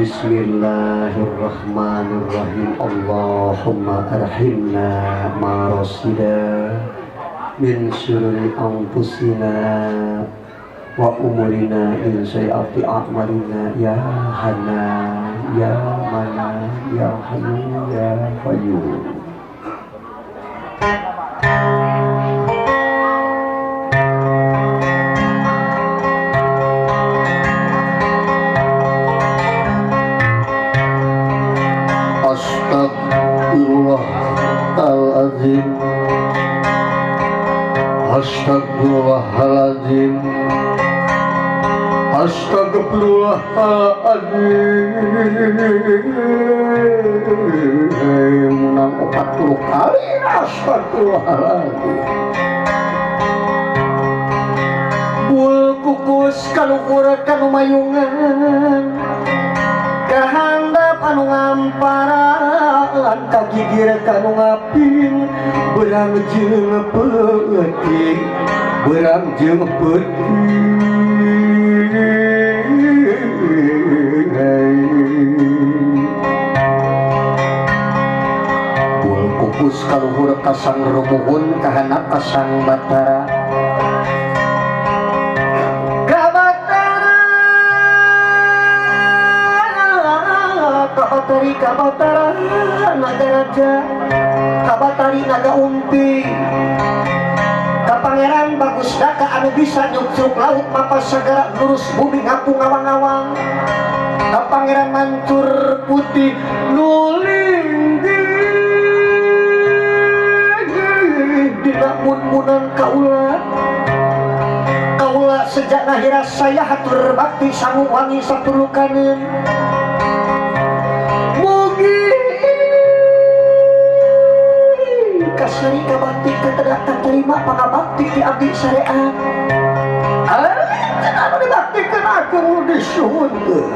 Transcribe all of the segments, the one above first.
Bismillahirrahmanirrahim. Allahumma arhimna ma rasida min syururi anfusina wa umurina min sayyiati a'malina ya Hanan ya Manan ya Hayyu ya Qayyum. Astagfirullahaladzim, astagfirullahaladzim, astagfirullahaladzim. Menang 40 kali astagfirullahaladzim. Bul kukus kaluhur kanumayungan kahandap anu ngamparan kagigir kanu ngaping berang jeung peuting berang jeung peuting. Bul kukus kaluhur kasang rumuhun kahandap kasang batara kabatari kabatara naga raja kabatari naga umpi ka pangeran bagus daka anu bisa nyucuk laut mapa segera lurus bumi ngapung ngawang-ngawang ka pangeran mancur putih nulinggih dina mun-munan kaula kaula sejak nahira saya hatur bakti sangu wangi satulukaneun mugi kasari kabakti katedak katerima pangabakti ti abdi syariat. Anu dibaktikeun aku disuhunkeun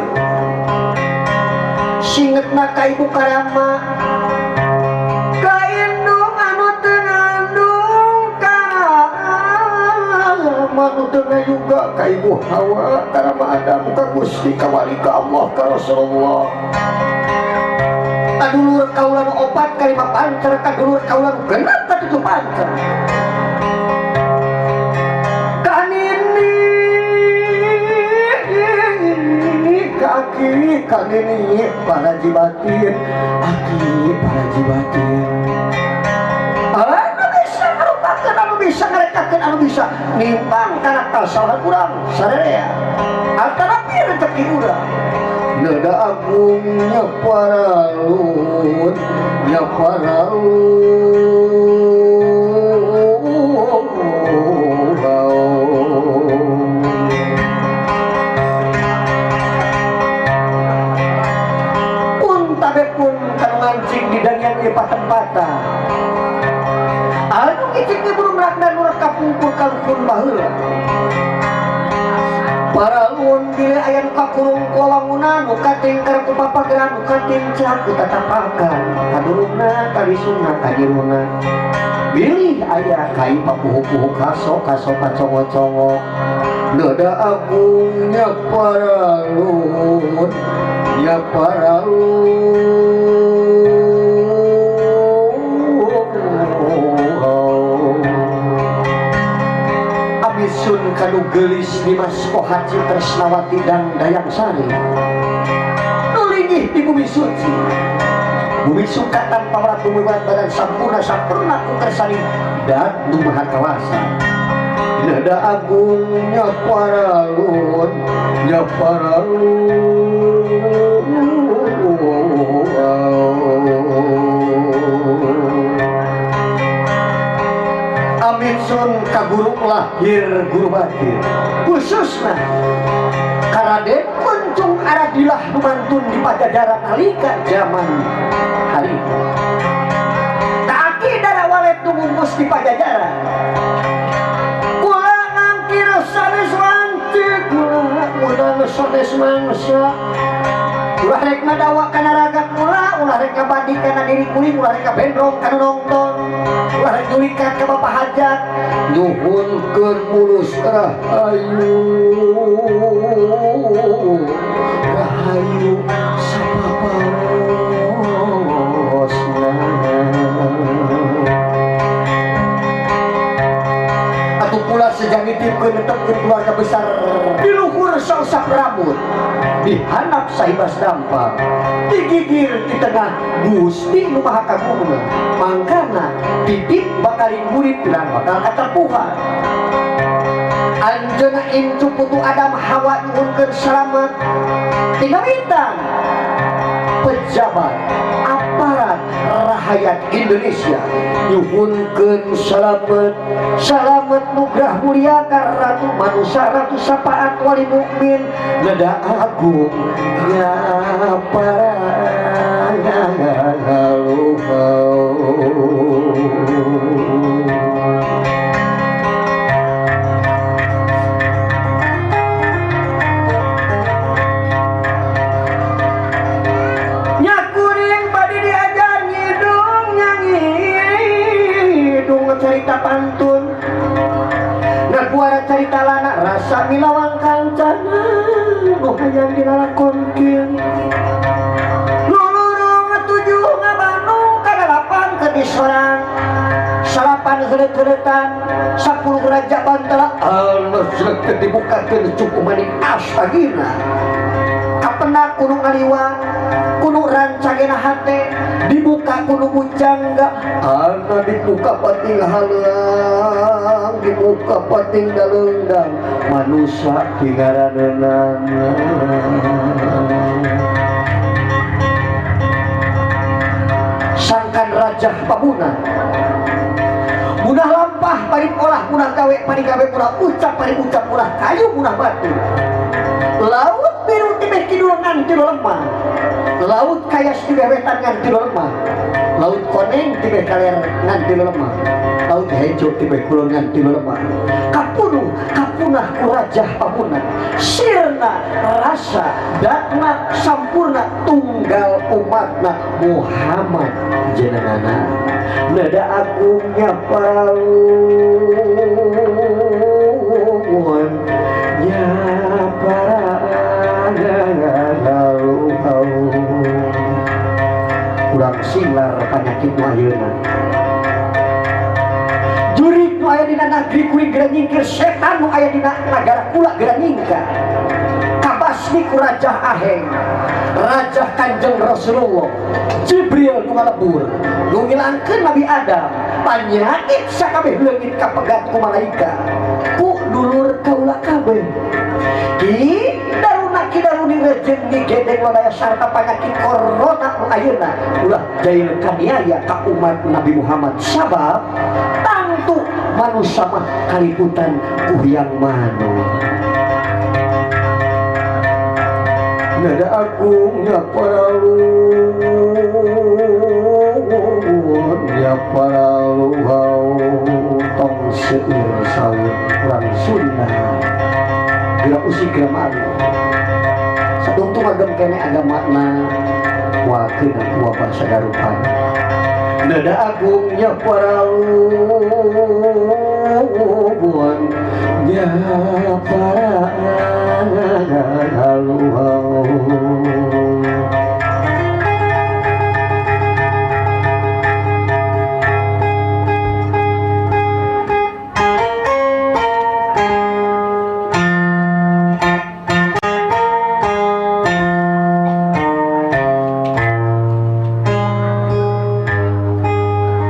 singetna ka ibu karama ka indung anu teu ngandung karama anu teu ngayuga ka ibu Hawa karama Adam ka Gusti ka wali ka Allah ka Rasulullah. Kadulur kaula nu opat kalima pancer kadulur kaula nu genep katujuh pancer kanini kaki kanini para jibatin aki para jibatin anu bisa ngarupakeun anu bisa ngarekakeun anu bisa nimbang kana kasalahan urang sararea atanapi rezeki urang. Nada agungnya paralun, ya paralun. Pun tabe pun kanu ngancing di dangian ieu patempatan. Anu ngicing di burung rakna nu kapungkur kalukun baheula. Paralun bilih aya nu kakurung ku wangunan nu katingkar ku papageran nu katincak ku tatapakan kaduluna kalisungna kajiruna bilih aya kai papuhu-puhu kaso kaso kacongo-congo nada agungnya paralun ya paralun. Abisun kanu geulis Dimas Kohaci Tresnawati dan Dayang Sari nu linggih di bumi suci bumi suka tanpa merat bumi berat badan sampurna sampurna ku kersani dan nu maha kawasa. Nada agungnya paralun ya paralun. Amin sun ka guru lahir guru batin khususna Karaden Kuncung Aradilah nu mantun di Pajajaran nalika zaman harita ka aki dara walet nu bungkus di Pajajaran kula ngangkir sanes wanci kula ngundang sanes mangsa ulah rek ngadawa kana raga kula ulah rek ngabadi kana diri kuring ulah rek ngabendrong kana nongton ulah rek nyulikan ka bapak hajat nyuhunkeun mulus rahayu rahayu Di luhur sausap rambut, di handap saibas dampal, di gigir di tengah Gusti nu Maha Kagungan. Mangkana titip bakalin murid lan bakal katempuhan. Anjeunna incu putu Adam Hawa nyuhunkeun salamet tingawitan pejabat aparat rahayat Indonesia nyuhunkeun salamet salamet nugrah mulia ka ratu manusa ratu sapaat wali mukmin neda agung nya para cerita pantun ngaguara cerita lana rasa milawang kancana nu hayang dilalakonkeun lulurung tujuh ngabanung kadalapan ke disorang salapan heureut-heuretan 10 raja bantala alus leukeut dibukakeun cukup maning astagina kapenak kudu ngaliwat kudu rancagena hate dibuka kudu bujangga ana dibuka pating halang dibuka pating daleungdang manusa tingaraneunana sangkan rajah pabuna munah lampah bari olah munah gawe bari gawe munah ucap bari ucap munah kayu munah batu laut biru tibeh kidul ngan tilu lemah laut kayas tibeh wetan ngan tilu lemah laut koneng tibeh kaler ngan tilu lemah laut hejo tibeh kulon ngan tilu lemah kapunuh kapunah kurajah pamuna sirna rasa datna sampurna tunggal umatna Muhammad jenengana nada agungnya palun nya para kurang silar penyakit nu ayeuna jurik nu aya dina negeri kuring geura nyingkir setan nu aya dina nagara kula geura nyingkar kabasmi ku Rajah Aheng Rajah Kanjeng Rasulullah Jibril nu ngalebur nu ngilangkeun Nabi Adam panyakit sakabeh leungit kapegat ku malaikat ku dulur kaula kabeh ki daruna ki daruni rejeng di gedeng wadaya sarta panyakit corona nu ayeuna ulah jail kaniaya ka umat Nabi Muhammad sabab tangtu manusa mah kaliputan ku hayang manu nada agungnya paralun ya paraluhau tong seueur saur urang Sunda geura usik geura malu sadungtung agem kene agamana wakeuna ku wabah sadarupan nada agungnya paralun ya paraluhau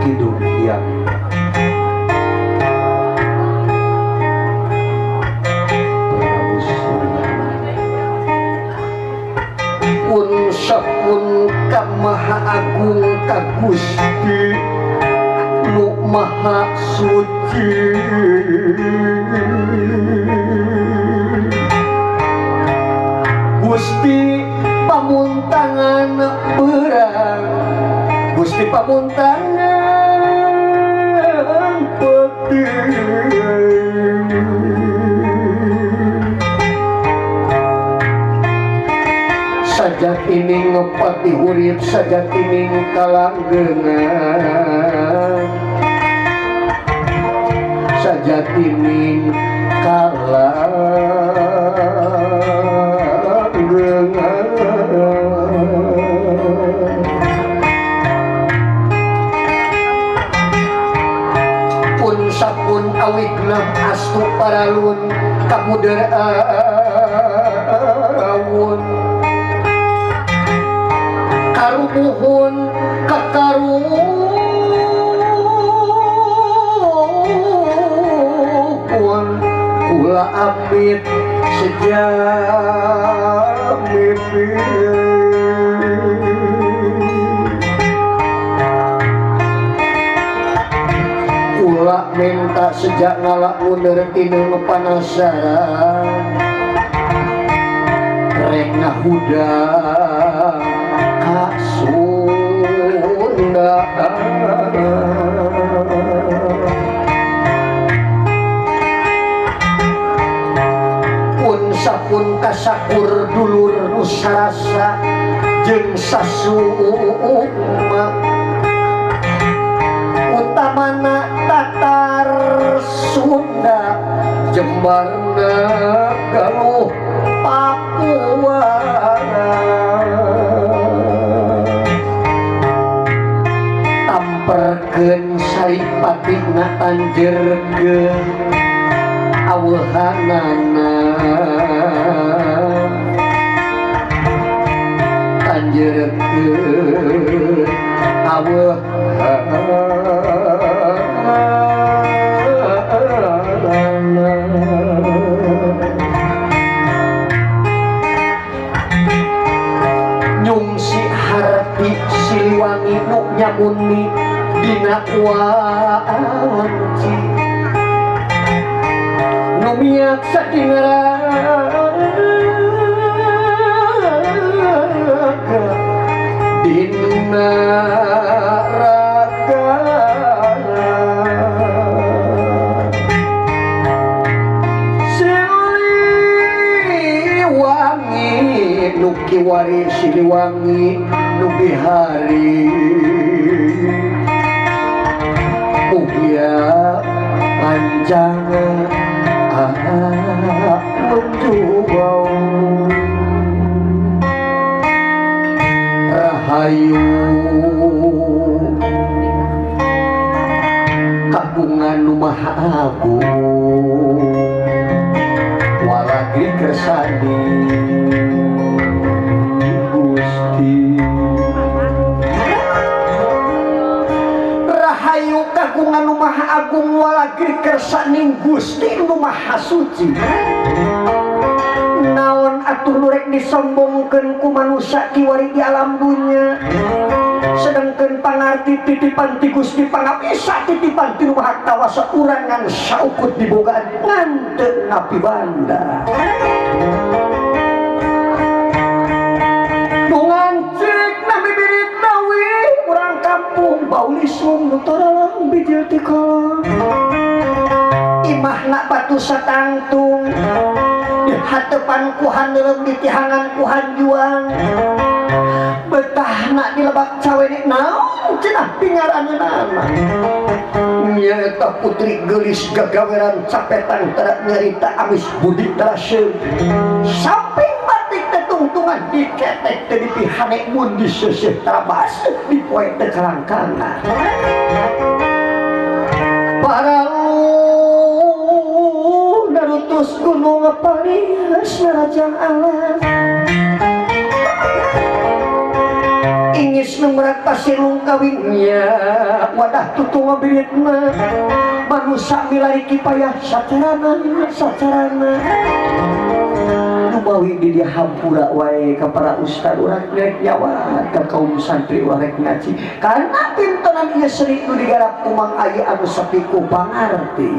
Kidung yang Prabu Surya pun sapun ka Maha Agung ka Gusti nu Maha Suci Gusti pamuntangan berang Gusti pamuntangan peuting sajat ini ngepati urip sajat ini kalanggengan sajat ini kalanggengan pun sapun awigna astu paralun kamu mundur awun karumuhun kakaruhun kula amit sejak mimpi kula minta sejak ngalak mundur tinu panasaran rek ngahudang ka Sunda pun sapun kasakur dulur nu sarasa jeung sasuma utamana Tatar Sunda Jembarna Galuh Papua tamperkeun saripatina tanjerkeun aweuhanana tanjerkeun aweuhanana nyungsi harti Siliwangi nu nyamuni dina wanci nu miak saking raga dina raga Siliwangi nu kiwari Siliwangi nu bihari mugia panjang menjual rahayu kagungan nu maha agung walagri kersani Gusti rahayu kagungan nu maha agung walagri kersaning Gusti nu maha suci naon atuh nu rek disombongkeun ku manusa kiwari di alam dunya sedangkeun pangarti titipan ti Gusti pangabisa titipan ti nu maha kawasa urang ngan saukut dibogaan ngan teu ngapi banda nu ngancik na bibirit nawi urang kampung bau lisung nu toralang bijil ti kolong imahna batu satangtung di hatepan ku haneuleum ditihangan ku hanjuang betahna di lebak cawenek naon cenah pingaraneunana nyaeta putri geulis gagaweran capetan tara nyarita amis budi tara samping batik tetungtungan diketek teu dipihane mun diseuseuh tara baseuh dipoe teu kalangkangan para narutus gunung palias narajang alam ingis nungrat pasir lungkawingnya wadah tutung biritna manusa milari kipayah sacarana sacarana numawi di dia hampura wae ka para ustad urang rek nyawa ka kaum santri urang rek ngaji karena pintenan ieu seni nu digarap ku Mang Ayi anu sepi ku pangarti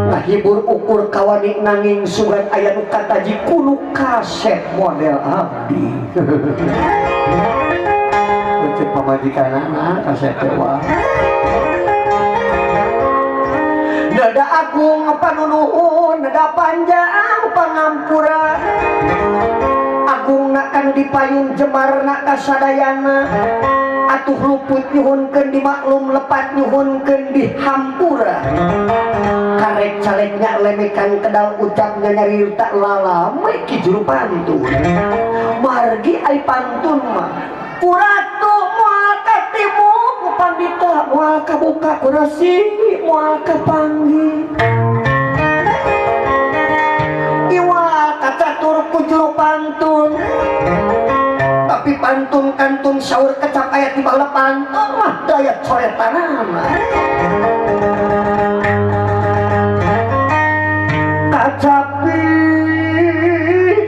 ngahibur ukur kawani nanging sugan aya nu kataji kunu kaset model abdi cek pamajikanana kaset teh wah nada agung panunuhun nada panjang pangampura agung nak kanu dipayun jemarna kasadayana atuh luput nyuhunkeun dimaklum lepat nyuhunkeun dihampura karek caleknya lemekan kedal ucapnya nyarita lalame ki juru pantun margi ai pantun mah kuratu moal katimu ku pandita moal kabuka kurasi moal kapanggih pantun tapi pantun kantun saur kecap ayat di bawah pantun mah daya coretanana kacapi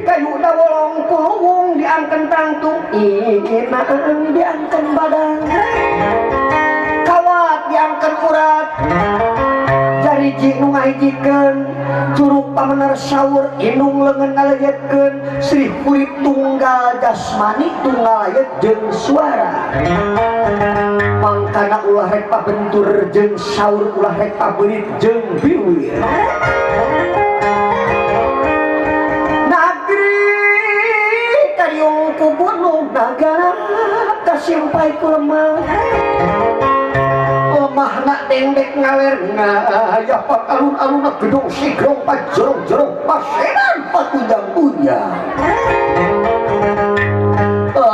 kayu dawolong kuluwung diangken tangtung inang diangken badan kawat diangken urat jariji nu ngahijikeun curug pamener saur indung leungeun ngaleuyetkeun Sri Hurip tunggal jasmani tunggal layet jeung suara mangkana ulah rek pabentur jeung saur ulah rek pabeurit jeung biwir nagri kariung ku gunung nagara kasimpai ku lemah lemahna dendek ngaler ngayah alun-alun gedung sigrong pajorong-jorong pasenan patunjang-tunjang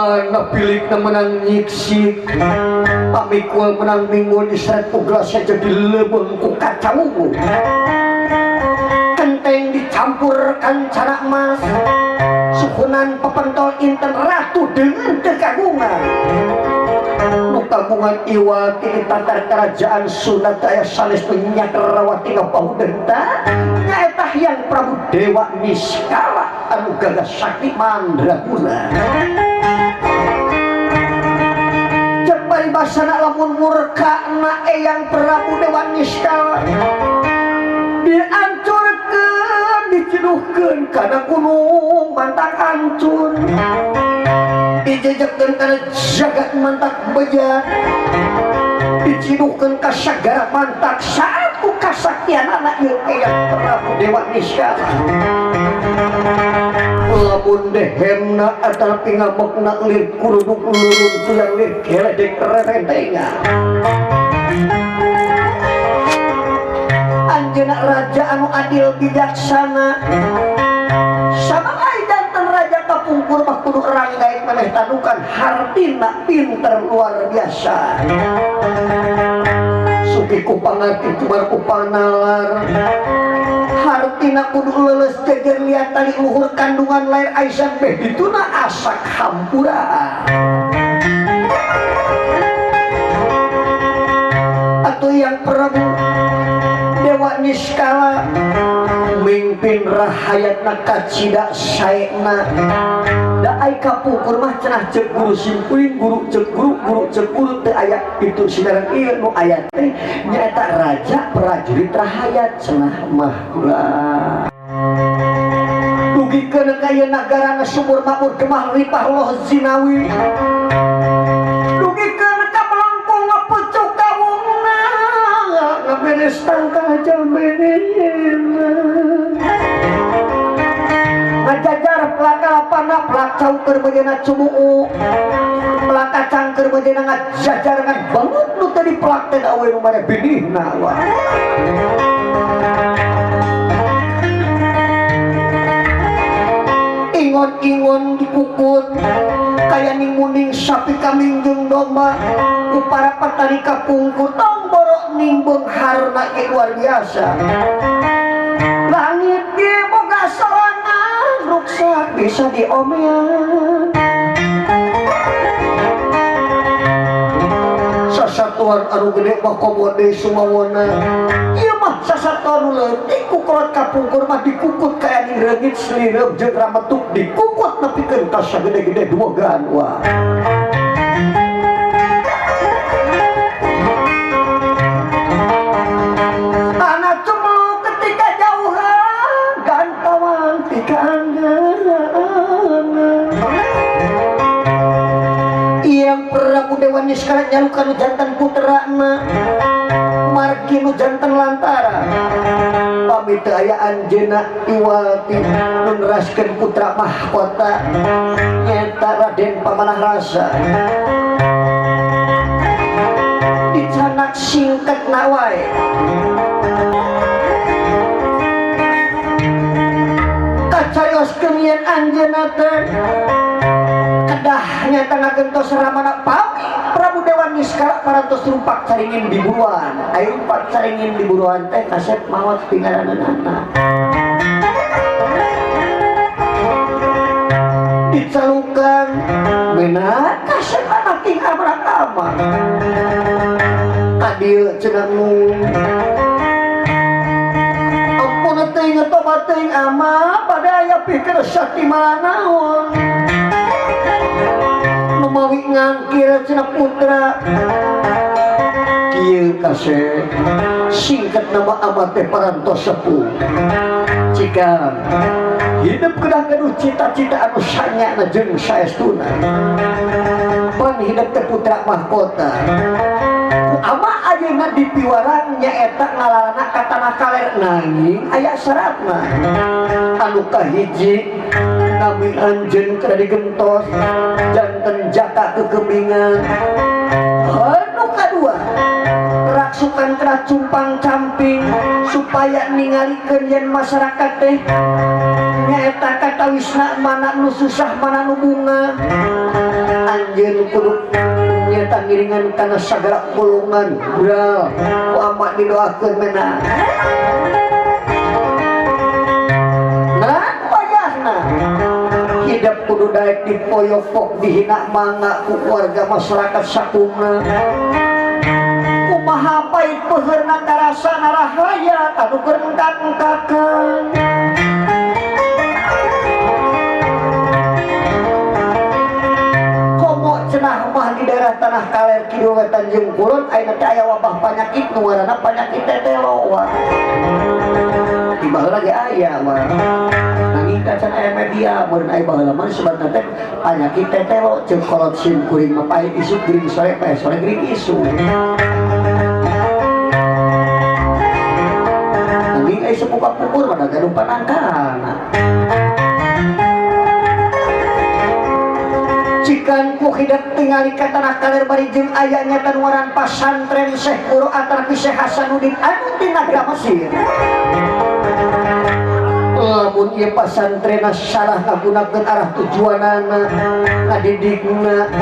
anak bilikna menang nyiksik pamikul menang minggu diseret ku gelasnya jadi lebeng ku kacau kenteng dicampur kancana emas suhunan pepentol inten ratu dengan kekagungan nu kagungan iwal ti tatar kerajaan Sunda aya sanes minyak rawati ngapahudenta nyaeta Hyang Prabu Dewa Niskala anu gagah sakti mandraguna cek paribasana lamun murka na Eyang Prabu Dewa Niskala diancurkeun diciduhkeun kana gunung mantak hancur dijejekeun kana jagat mantak beja diciduhkeun ka sagara mantak saat ku kasaktianana ieu Eyang Prabu Dewa Niskala lamun dehemna atanapi ngamekna lir kuruduk lurun tulang lir geledek rerentengan anjeunna raja anu adil bijaksana sama ai janten raja kapungkur mah kudu ranggaet maneh tanukan hartina pinter luar biasa suki ku pangarti tumar ku panalar hartina kudu leuleus jejer liat tali luhur kandungan lair Aisyah beh dituna asak hampura atau yang Prabu Dewa Niskala mimpin rahayatna kacida saena da ai kapungkur mah cenah ceuk guru simpuing guru ceuk guru guru ceuk guru teu aya itu sidaran ieu nu aya teh nyaeta raja prajurit rahayat cenah mah ulah dugikeun ka ieu nagarana sumur makmur gemah ripah loh zinawi dugikeun ka melengkung ngapucuk kawungna ngaberes tangkah jalmena ngajajar pelaka lapana pelak cauker bejana cumuu pelak kacangker bejana ngajajar ngan banget nu tadi pelak teh awe nu mare binihna wah ingon-ingon dikukut kaya ning muning sapi kambing jeung domba ku para petani kapungkur tong borok ning beungharna ge luar biasa langit ge boga sorangan ruksak bisa diomean sasatuan anu gede mah komo deui sumawona ieu mah sasatuan nu leutik ku kolot kapungkur mah dikukut kaya ning reungit selireup jeung rametuk dikukut nepikeun ka sagede-gede duogan wah anak cemlu ketika jauhan gantawan tikangan yang Prabu Dewa Niskala nyalukan nu jantan puterana margi nu jantan lantara pamit teu aya anjeunna iwati nu neraskeun putra mahkota nyaeta Raden Pamanah Rasa dicanak singkatna wae kacarioskeun yen anjeunna teh kedah nyata ngagentos ramana pami Prabu Dewa Niskala parantos rumpak caringin di buruan ayo rumpak caringin di buruan teh kasep maot pingaraneunana Dicalukan menak kasep anak ting amrak-amrak. Ka dieu cenah nu. Ampun teuing tobat teuing ama pada aya pikir sakti malanaon. Mawi ngangkir cenah putra. Kieu kasep singkat nama ama teh parantos sepuh. Jika hidup kedah gaduh cita-cita anu sanyana jeung saestuna. Pan hidup teh putra mahkota. Ku ama ayeuna dipiwarang nyaeta ngalalana ka tanah kaler nanging aya syaratna. Anu kahiji nami anjeun kedah digentos janten jaka kekebingan. Anu kadua raksukan kedah cumpang camping supaya ningalikeun yen masyarakat teh nyaeta katawisna mana nu susah mana nu bunga. Anjeun kudu nyaeta ngiringan kana sagala golongan bural ku ama didoakeun mena. Nah wayahna hidup kudu daek dipoyopok dihina mangga ku warga masyarakat sakumna. Kumaha pait peuheurna karasa narahayat anu keur engkak-engkakeun. Komo cenah mah di daerah tanah kaler kidul wetan jeung kulon ayeuna teh aya wabah panyakit nu ngaranna panyakit tetelo wah. Di baheula ge aya wah. Nanging can aya media meureun aya baheula mah disebutna teh panyakit tetelo jeung kolot sim kuring mah pae isuk gering sore pae sore gering isuk. Nanging aya sepuh kapungkur mah gaduh panangkalna. Cikan ku hidup tingali ka tanah kaler bari jeung aya nyata nu ngaran pasantren Syekh Quro atanapi Syekh Hasanuddin anu ti nagara Mesir. Lamun ieu pasantrenna salah ngagunakeun arah tujuanana ngadidikna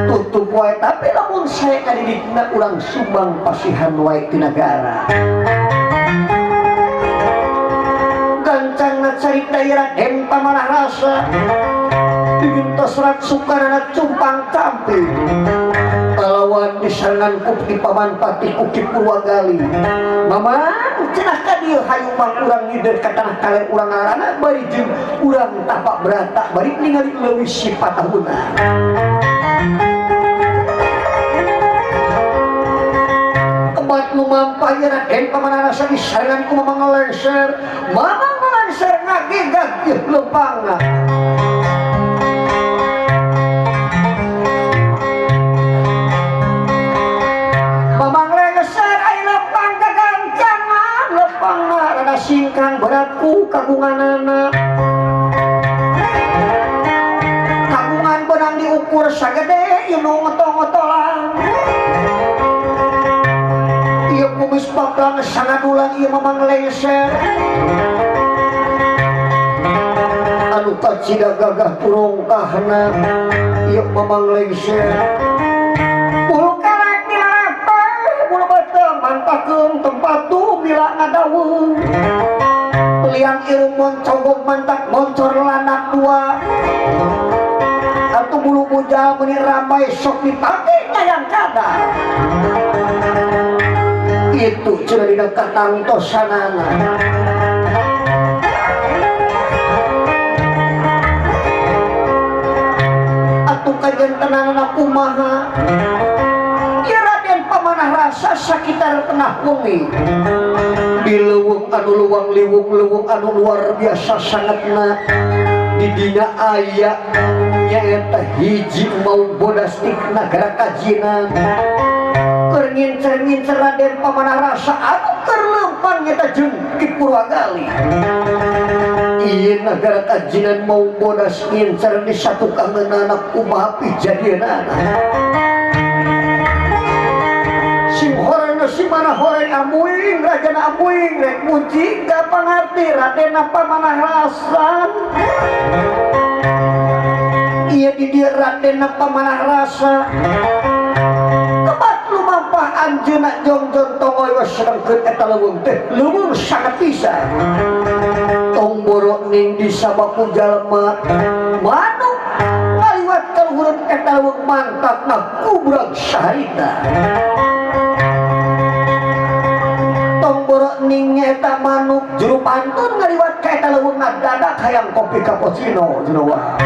tutup wae, tapi lamun sae ngadidikna urang sumbang pasihan wae ti nagara. Gancangna carita ieu Raden Pamanah Rasa digentos raksukanana cumpang camping kalawan disarengan ku Ki Paman Patih ku Ki Purwagali. Mamang cenah ka dieu hayu mang urang ngider ka tanah kaler urang ngaranna bari jeung urang tapak berata bari ningali leuwih sifat tahuna. Kebat lumampah ieu Raden Pamanah Rasa disarengan ku Mamang Lengser. Mamang Lengser ngagegag ieu leumpangna. Mamang Lengser ai lempang gagancangan lempangna rada singkang beratku kagunganana. Kagungan benang diukur sagede ieu nu ngetong-ngetolan. Ieu kumis paplang sangadulang ieu Mamang Lengser. Anu kacida gagah purongkahna ieu Mamang Lengser. Bulu karek dilarapeh bulu beuteung mantakeun tempat tuh bila ngadaweung. Liang irung moncongok mantak moncor lanak dua. Atuh bulu bujal meuni ramai sok dipake nyayang kada. Itu cenah dina katangtosanana. Atuh kajentenanana kumaha? Ieu Raden Pamanah Rasa sakitar tengah wengi. Di leuweung anu luwang liwung leuweung anu luar biasa sangatna. Di dina aya nyaeta hiji mau bodastik nagara kajinan. Keur ngincer-ngincer Raden Pamanah Rasa anu keur leumpang nyata jeung Ki Purwagali. Ieu nagara kajinan mau bodas ngincer di satukangeunana kumaha pijadianana. Sing horeng si mana horeng amuing rajana amuing rek muji ka pangarti Raden Pamanah Rasa. Ieu di dieu Raden Pamanah Rasa. Kebat lumampah anjeunna jongjon tongoy we sedengkeun eta leuweung teh leuweung sangat pisan. Tong Boro ning disabaku jalma manuk ngaliwat ka luhureun eta leuweung mantakna kubrag saharita. Tong boro ning eta manuk juru pantun ngaliwat ka eta leuweung ngadadak hayang kopi cappuccino cenah wah.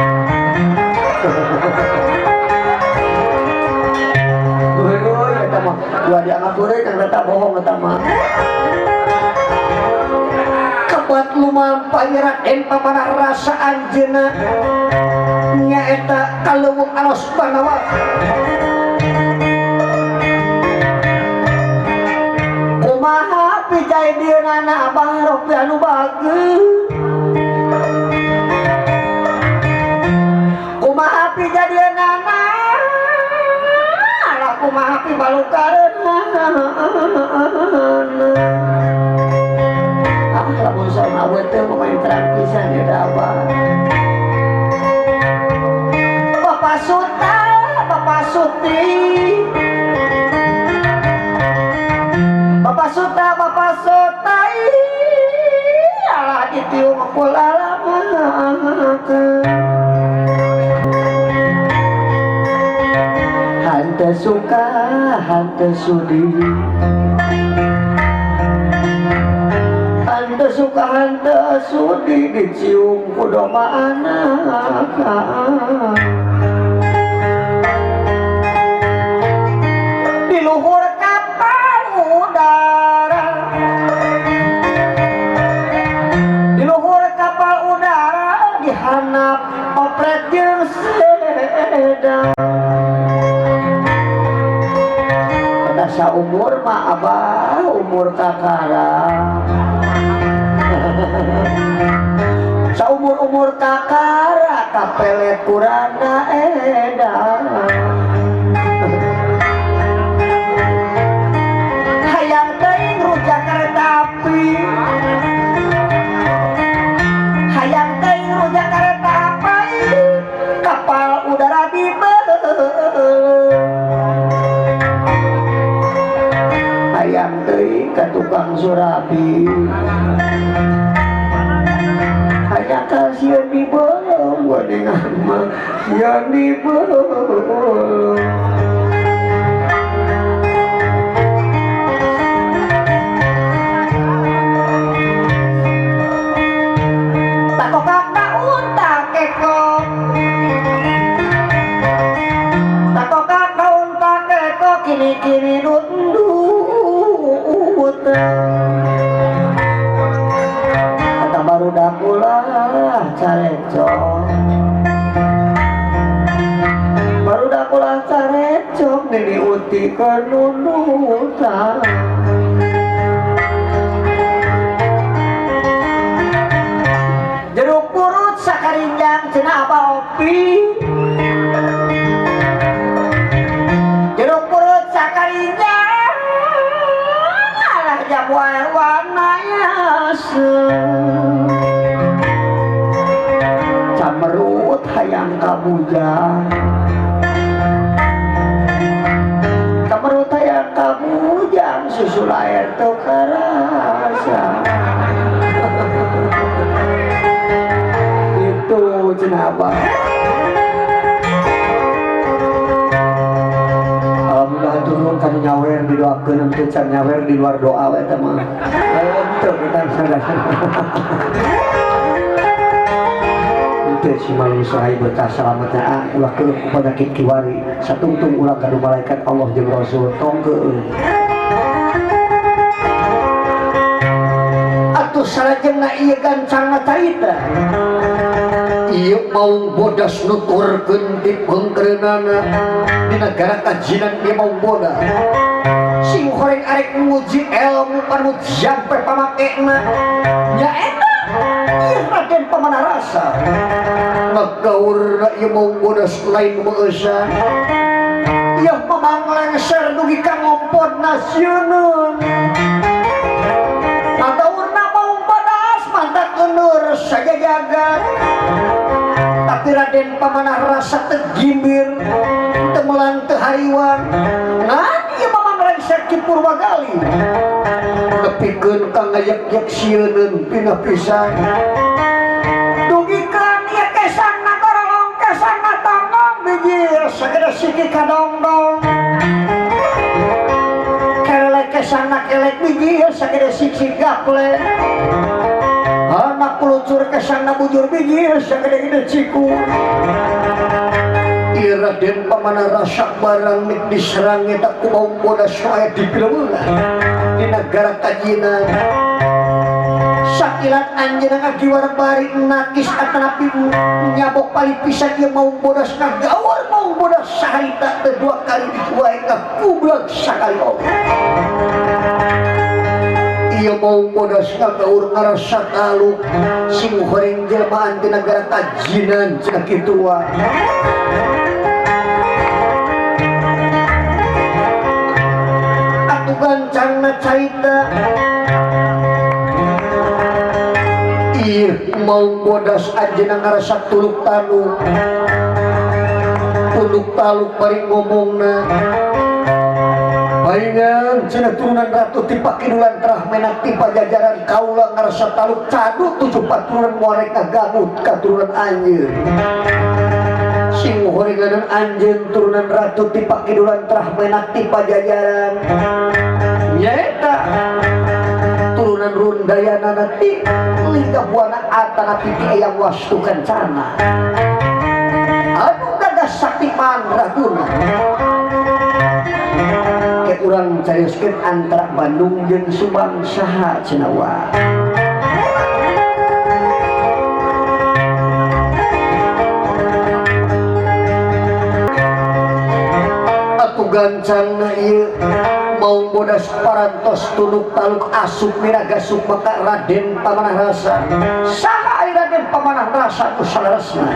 Euy eta mah dua dianggap heureuy kang eta bohong eta mah. Kebat lumampah Raden Pamanah Rasa anjeunna nyaeta ka leuweung Alas Banawa. Kumaha pijai dieunana Abah Ropi anu bageun. Kumaha pijadieunana lah kumaha pibalukareunana. Ah lamun sauna awet teh pemain terang pisan ya da Abah. Bapak Suta, Bapak Suti. Bapak Suta, Bapak Suta. Alah ditiung kulalamakeun. Hanteu suka, hanteu sudi. Hanteu suka, hanteu sudi dicium ku domba anak. Di luhur kapal udara, di luhur kapal udara dihanap opret jeung sedan. Kada saumur mah Abah, umur kakara. Saumur-umur kakara kapelet kurana edan. Hayang teuing rujak kereta api. Hayang teuing rujak kereta api. Kapal udara dibeuleum. Hayang teuing ka tukang surabi. Hayang ka sieun dibeuleum godengan mah sieun dibeuleum. Takokak daun takekok. Takokak daun takekok kini-kini nundut. Kata barudak ulah carecok. Barudak ulah carecok nini uti kenundutan. Jeruk purut sakarinjang cenah Abah Opi. Jeruk purut sakarinjang alah jamu air warna yasem. Camerut hayang kabujang. Camerut hayang kabujang susul air teu karasa. Itu cenah Abah. Alhamdulillah turun kanu nyawer didoakeun henteu can nyawer di luar doa we eta mah. Henteu kita sadar. Henteu si malu saha betah salametna ah ulah keun ku penyakit kiwari satungtung urang gaduh malaikat Allah jeung Rasul tong keun. Atuh salajengna ieu gancangna carita. Ieu maung bodas nuturkeun di pengkereunana di negara kajinan ieu maung bodas. Sing horeng arek nguji ilmu anu jampe pamakena nyaeta ieu Raden Pamanah Rasa. Ngagaurna ieu maung bodas lain meueusan. Ieu mamang lengser dugi ka ngompodna sieuneun. Ngagaurna maung bodas mantak euneur sajajagan. Tapi Raden Pamanah Rasa teu gimbir, teu melang teu hariwang. Ngan ieu mamang lengser Ki Purwagali. Nepikeun ka ngayek-yek sieuneun pina pisan. siki kadongdong kelek kesana kelek biji sagede sik-sik gaple anak peluncur kesana bujur biji sagede-gede ciku. Ieu Raden Pamanah Rasa barang nik diserang eta ku Maung Bodas nu aya di Pileuweungan di negara Kajinan. Sakilat anjeunna ngagiwar bari nakis atanapi nyabok pali pisan ieu Maung Bodas ngagawar Maung Bodas saharita teu dua kali wae ngakublek sakali oge. Ieu Maung Bodas ngagaur ngarasa taluk sing horeng jelmaan di negara Kajinan cenah kitu wae. Atuh gancangna carita ieu Maung Bodas anjeunna ngarasa tuluk taluk tuluk taluk bari ngomongna palingan cenah turunan ratu ti pakidulan terah menak ti pajajaran kaula ngarasa taluk cadu tujuh paturunan moarek ngaganggu katurunan anjeun sing horenganan anjeun turunan ratu ti pakidulan terah menak ti pajajaran nyaeta turunan Rundayana ti Lingga Buana atana ti Eyang Wastu Kencana anu gagah sakti mandraguna. Ke urang carioskeun antara Bandung jeung Subang saha cenah wa. Atuh gancangna ieu Maung Bodas parantos tunuk taluk asup miragasuk maka Raden Pamanah Rasa. Saha ari Raden Pamanah Rasa ku saleresna?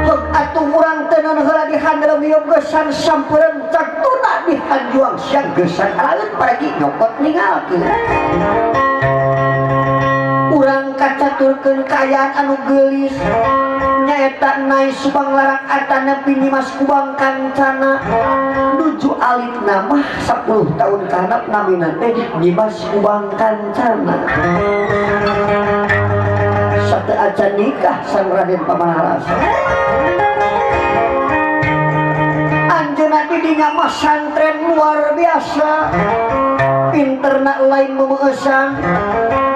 Heug atuh urang teu naon heula dihandeuleum ieu geusan sampeureun cagtuna dihanjuang siang geusan alaeut paragi nyokot ningalkeun. Urang kacaturkeun kaayaan anu geulis nyaeta Nai Subang Larang atanapi Nyimas Kubang Kancana nuju alitna mah 10 tahun kahanap namina teh Nyimas Kubang Kancana. Sateu acan nikah sang Raden Pamanah Rasa. Anjeunna di dinya mah santren luar biasa pinterna lain memeusang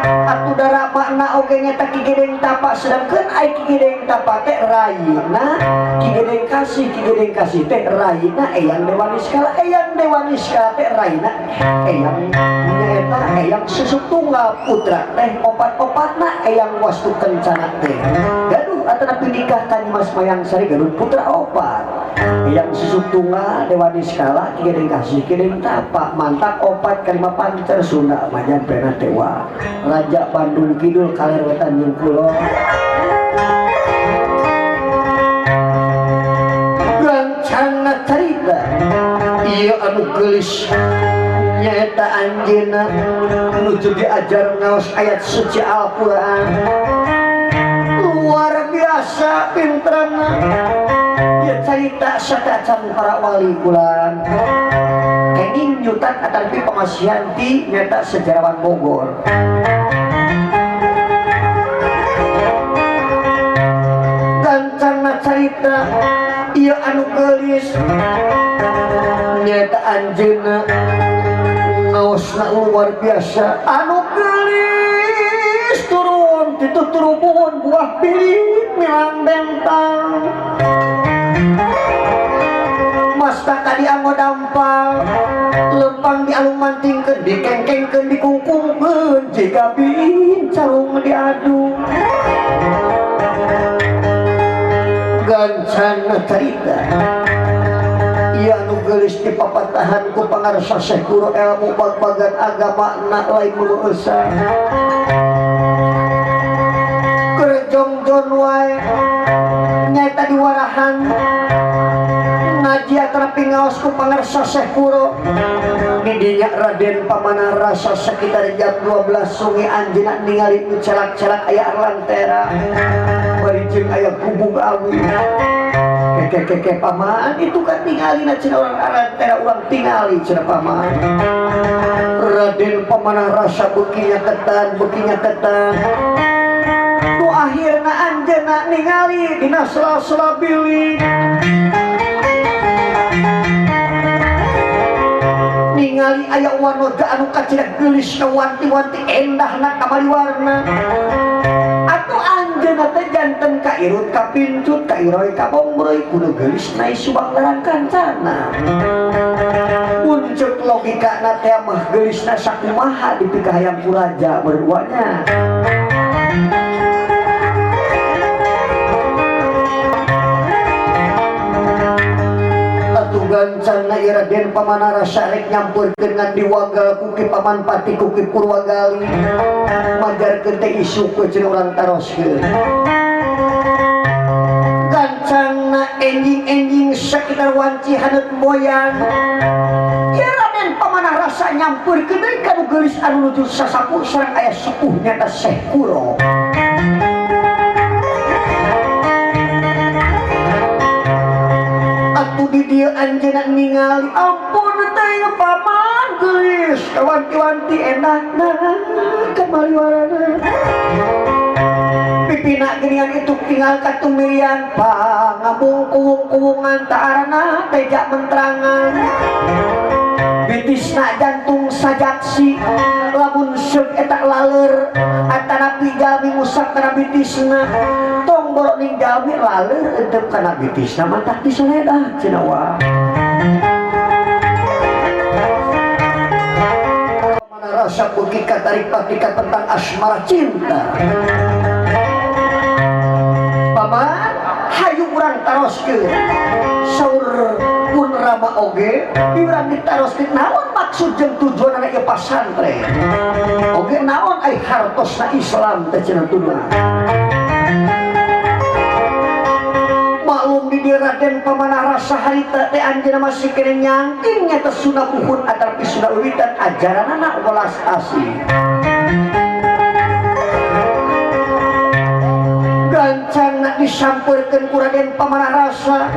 atuh dara makna oge nyata Ki Gedeng Tapa sedangkeun ai Ki Gedeng Tapa teh rayina Ki Gedeng Kasih, Ki Gedeng Kasih teh rayina Eyang Dewa Niskala, Eyang Dewa Niskala teh rayina Eyang nyaeta Eyang Susuk Tunggal putra teh opat-opatna Eyang Wastu Kencana teh gaduh atanapi nikah ka Nyimas Mayang Sari gaduh putra opat Eyang Susuk Tunggal Dewa Niskala Ki Gedeng Kasih Ki Gedeng Tapa mantap opat kalima pancer Sunda majan pena tewa Raja Bandung Kidul kaler wetan jeung kulon. Gancangna carita ieu anu geulis nyaeta anjeunna nuju diajar ngaos ayat suci Al-Qur'an luar biasa pinterna. Ieu carita sateuacan para wali kulan kenging nyutan atanapi pamasihan ti nyaeta sejarawan Bogor. Gancangna carita ieu anu geulis nyaeta anjeunna ngaosna luar biasa anu geulis turun titu turubun buah piring milang bentang mastaka dianggo dampal lempang dialung mantingkeun dikengkengkeun dikungkungkeun jiga bincarung diadu. Gancangna carita ieu anu geulis dipapatahan ku pangarsa Syekh Guru ilmu bag-bagan agama na lain meuleusan kerjongjon wae nyaeta diwarahan ngaji atanapi ngaos ku pangarsa Syekh Guru didinya Raden Pamanah Rasa sekitar jam 12 sungi anjeunna ningali nu celak-celak aya lantera bari jeung aya gubug awi keke-keke paman itu kan tingali na cenah urang lantera urang tingali cenah paman. Raden Pamanah Rasa beuki nyaketan nu akhirna anjeunna ningali dina sela-sela bilik ningali aya wanoja anu kacida geulis na wanti-wanti endahna kamariwarna atuh anjeunna teh janten kairut kapincut kairoy kabombroy kudu geulis na Subang Larang kancana muncul logikana teh mah geulisna sakumaha dipikahayang ku raja berduanya. Atuh gancangna ieu Raden Pamanah Rasa rek nyampeurkeun ngan diwagal ku Ki Paman Pati ku Ki Purwagali majarkeun teh isuk we cenah urang taroskeun. Gancangna enjing-enjing sakitar wanci haneut moyang ieu Raden Pamanah Rasa nyampeurkeun deui ka nu geulis anu nuju sasapu sareng aya sepuh nyata Syekh Kuro. Atuh di dieu anjeunna ningali ampun teh paman geulis wanti-wanti endahna kamaliwarana pipina geuningan itu tinggal katumirian pangabung kuwung-kuwungan taarana teja mentrangan bitisna jantung sajaksi lamun seug eta laleur atanapi jalmi ngusap kana bitisna tong borok ning jalmi laleur entep kana bitisna matak diseledah cenah wa. Mana rasa beuki katarik patika tentang asmara cinta paman hayu urang taroskeun saur pun Rama oge urang ditaroskeun naon maksud jeung tujuanna ieu pasantren oge naon ai hartosna Islam teh cenah tuduhan maklum di dieu Raden Pamanah Rasa harita teh anjeunna masih keneh nyangking nya teh sunah buhun atanapi sunah uwitan ajaranana welas asih. Gancangna disampeurkeun ku Raden Pamanah Rasa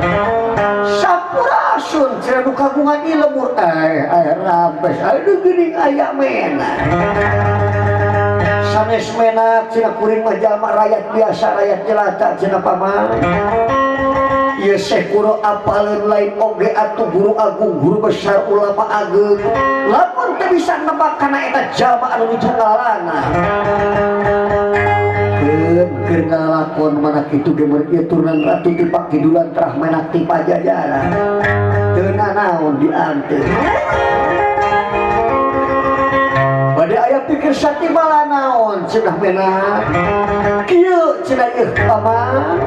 sampurasun cenah nu kagungan ieu lemur rampes aduh geuning aya mena sanes menak cenah kuring mah jalma rakyat biasa rakyat jelata cenah paman ieu Syekh Kuro apaleun lain oge atuh guru agung guru besar ulama ageung lamun teu bisa nebak kana eta jalma anu nuju ngalalana keur ngalakon mana kitu ge meureun ieu turunan ratu ti Pakidulan terah menak ti Pajajaran teu nanaon dianteur bade aya pikir satimala naon cenah menak kieu cenah ieu paman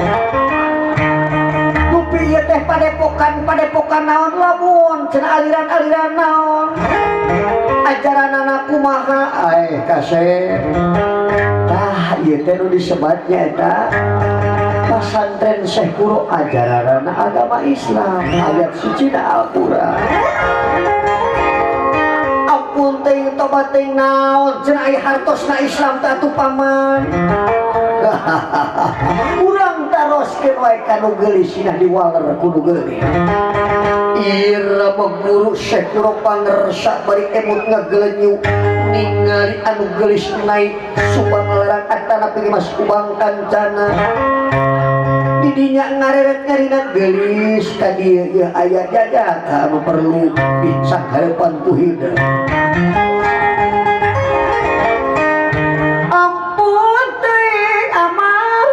dupi ieu teh padepokan naon lamun cenah aliran-aliran naon ajaranana kumaha kasep tah ieu teh nu disebatnya eta pasantren Syekh Kuro ajaranana agama Islam ayat suci na Al-Qur'an ampun teuing tobat teuing naon cenah aya hartosna Islam teh atuh paman urang taroskeun wae ka nu geulis cenah diwaler ku nu geulis Ira guru Syekh Kuro pangersa bari emut ngagelenyu ningali anu geulis naik Subang Larang atanapi Mas Kubang kancana didinya ngareret ngarina geulis ka dieu ieu aya jajaka anu perlu disangharepan ku hideung. Ampun teuing amal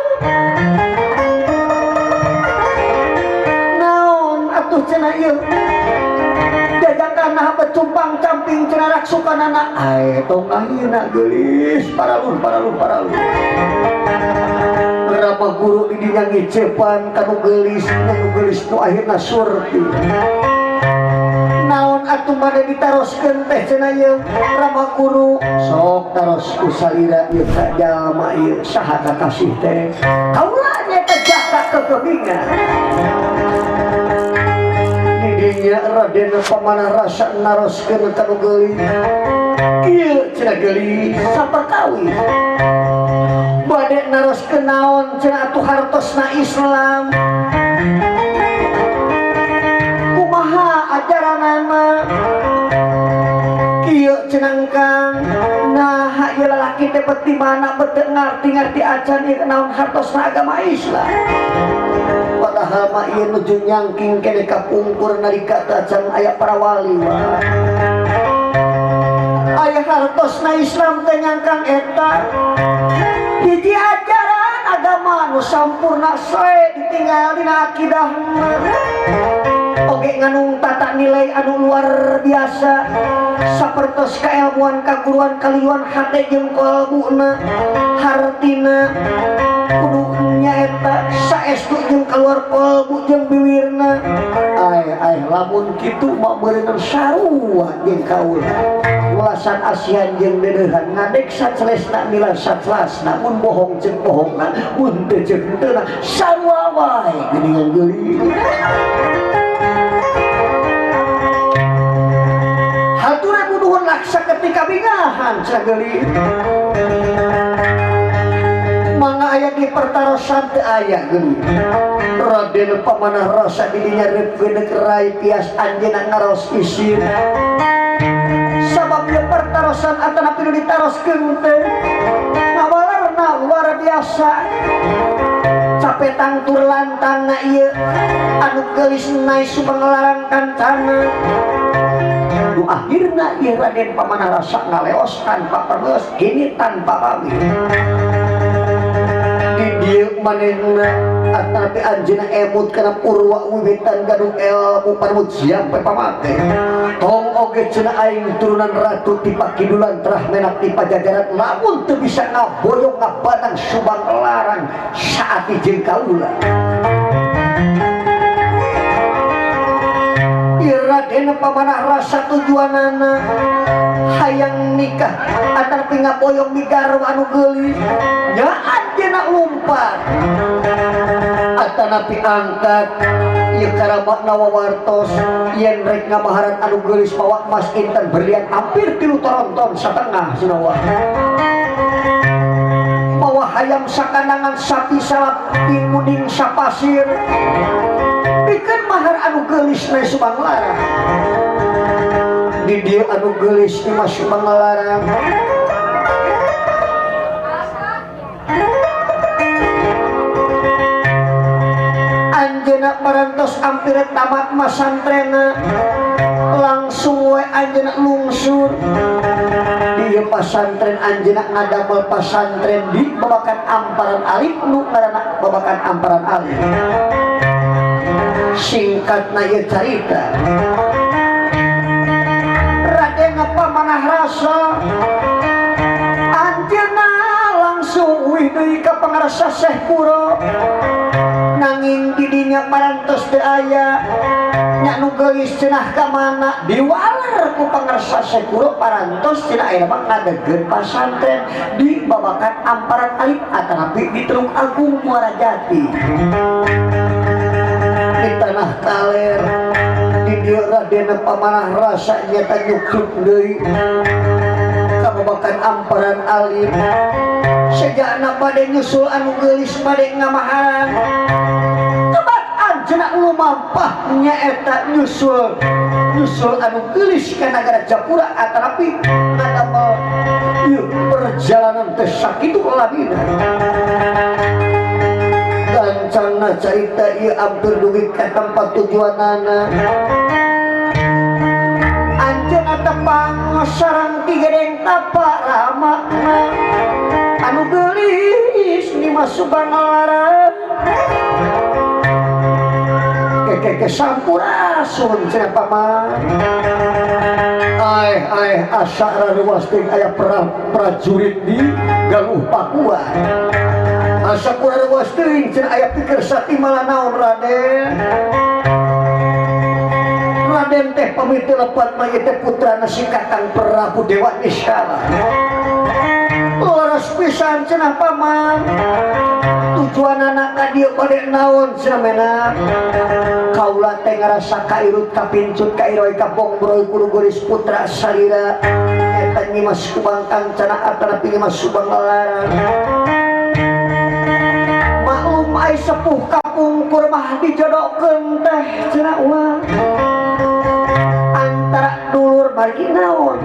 naon atuh cenah ieu jajakan nah becumpang camping cenah raksukanana ae tong ayeuna geulis paralun paralun paralun Rama guru di dinya ngicepan ka nu geulis nu geulis nu akhirna surti naon atuh mane ditaroskeun teh cenah ieu Rama guru sok taros ku salira ieu ka jalma ieu saha kakasih teh kaula nya teh jaka kekebingan didinya Raden Pamanah Rasa naroskeun ka nu geulis kieu cenah geulis saperkawis bade naroskeun naon cenah atuh hartosna Islam kumaha ajaranana kieu cenah kang nah ieu lalaki teh beuti mana beuteung ngarti-ngarti acan ieu naon hartosna agama Islam. Padahal mah ieu nuju nyangking kene kapungkur nalika teu acan aya para wali wah. Aya hartosna Islam teh nyangkang eta hiji ajaran agama nu sampurna sae ditinggal dina akidahna oge nganung tata nilai anu luar biasa sapertos kailmuan kaguruan kaliuan hate jeung kolbuna hartina kudu nyaeta saestu jeung keluar kolbu jeung biwirna ay ay lamun kitu mah meureunna sarua jeung kaula ulasan asihan jeung deudeuhan ngadek sacelesna mila sacelasna mun bohong jeung bohongna mun teu jeung teu sarua wae geuningan geulis hatur nuhun laksa ketika bingahan cenah geulis mangga aya di pertarosan teu aya geulis Raden Pamanah Rasa didinya reukeun rai pias anjeunna ngaros isin sabab ieu pertarosan atanapi nu ditaroskeun teh ngawalerna luar biasa capetang tur lantangna ieu anu geulis nae Subanglarang kancana nu akhirna ieu Raden Pamanah Rasa ngaleos tanpa permeos kini tanpa pamit di dieu manehna atanapi anjeunna emut kana purwa wiwitan gaduh ilmu panamut siap pamate tong oge cenah aing turunan ratu ti pakidulan terah menak ti pajajaran lamun teu bisa ngaboyong ngabanang Subanglarang saat jeung kaula Raden Pamanah Rasa tujuanana hayang nikah atanapi ngaboyong migarwa anu geulis nya anjeunna lumpat atanapi angkat ieu karamatna wawartos yen rek ngamaharan anu geulis mawa emas intan berlian hampir 3 toronton satengah cenah mawa hayam sakanangan sapi salapi muding sapasir pikeun mahar anu geulis na Subanglarang di dieu anu geulis ni mah Subanglarang anjeunna parantos ampir tamat masantrena langsung we anjeunna lungsur di ieu pasantren anjeunna ngadamel pasantren di babakan Amparan Alif nu ngaranna babakan Amparan Alif singkatna ieu carita Raden Pamanah Rasa anjeunna langsung uih deui ka pangarsa Syekh Kuro nanging didinya parantos teu aya nya nu geulis cenah ka mana diwaler ku pangarsa Syekh Kuro parantos cenah aya mah ngadegkeun pasantren di babakan Amparan Alif atanapi di Teluk Agung Muara Jati di tanah kaler di dieu Raden Pamanah Rasa nyata nyuksuk deui ka babakan Amparan Alif sejana bade nyusul anu geulis bade ngamaharan tebat anjeunna lumampah nyaeta nyusul nyusul anu geulis ka nagara Japura atanapi ngadamel ieu perjalanan teh sakitu lamina gancangna carita ieu hampir dugi ka tempat tujuanana anjeunna tepang sareng Ki Gedeng Tapa ramana anu geulis Nyimas Subanglarang keke sampurasun cenah paman ai ai asa raruas teh aya prajurit di Galuh Pakuan asa kuraruas teuing cenah aya pikir satimala naon Raden Raden teh pamit lepat mah ieu teh putrana si Kakang Prabu Dewa Niskala leres pisan cenah paman tujuanana ka dieu bade naon cenah mena kaula teh ngarasa kairut kapincut kairoy kabongbroy kudu geulis putra salira eta Nyimas Kubang Kancana atanapi Nyimas Subanglarang maklum ai sepuh kapungkur mah dijodohkeun teh cenah uang antara dulur margi naon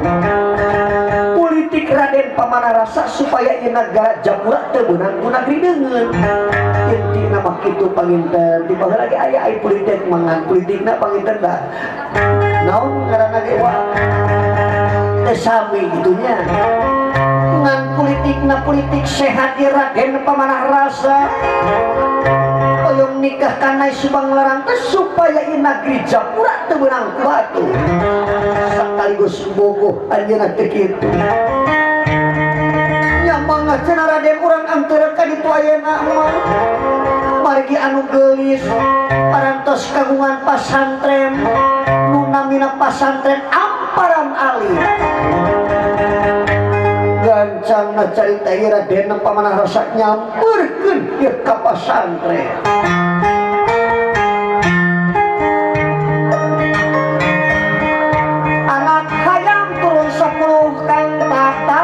politik Raden Pamanah Rasa supaya ieu nagara Japura teu beunang ku nagri deungeun Intina mah kitu panginten. Di baheula ge aya ai politik mangan politikna panginten da. Naon ngaranna ge wa teh sami gitunya. Ngan politikna politik sehat di Raden Pamanah Rasa. Oyong nikah ka Nyai Subang Larang teh supaya ieu negeri Japura teu meunang ku batu. Sekaligus bogoh anjeunna teh kitu. Nya mangga cenah Raden urang antara ka ditu ayeuna mah. Margi anu geulis parantos kagungan pasantren nu namina Pasantren Amparan Ali. Gancangna carita ieu Raden Pamanah Rasa nyamperkeun ieu ka pasantren. Anak hayam turun 10 kang tata.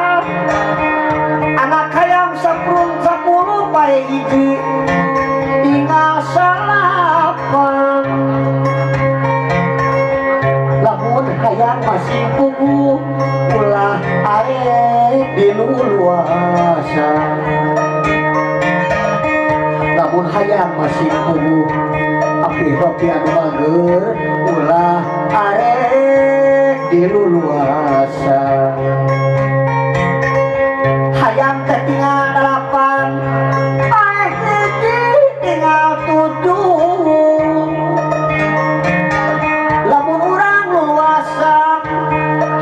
Anak hayam saprun 10 pae hiji tinggal salapan. Lamun hayam masih puguh ulah ae diluluasan. Lamun hayam masih puguh api ropi anu bager ulah arek diluluasan. Hayam teh tinggal 8, paeh hiji tinggal 7. Lamun urang luluasan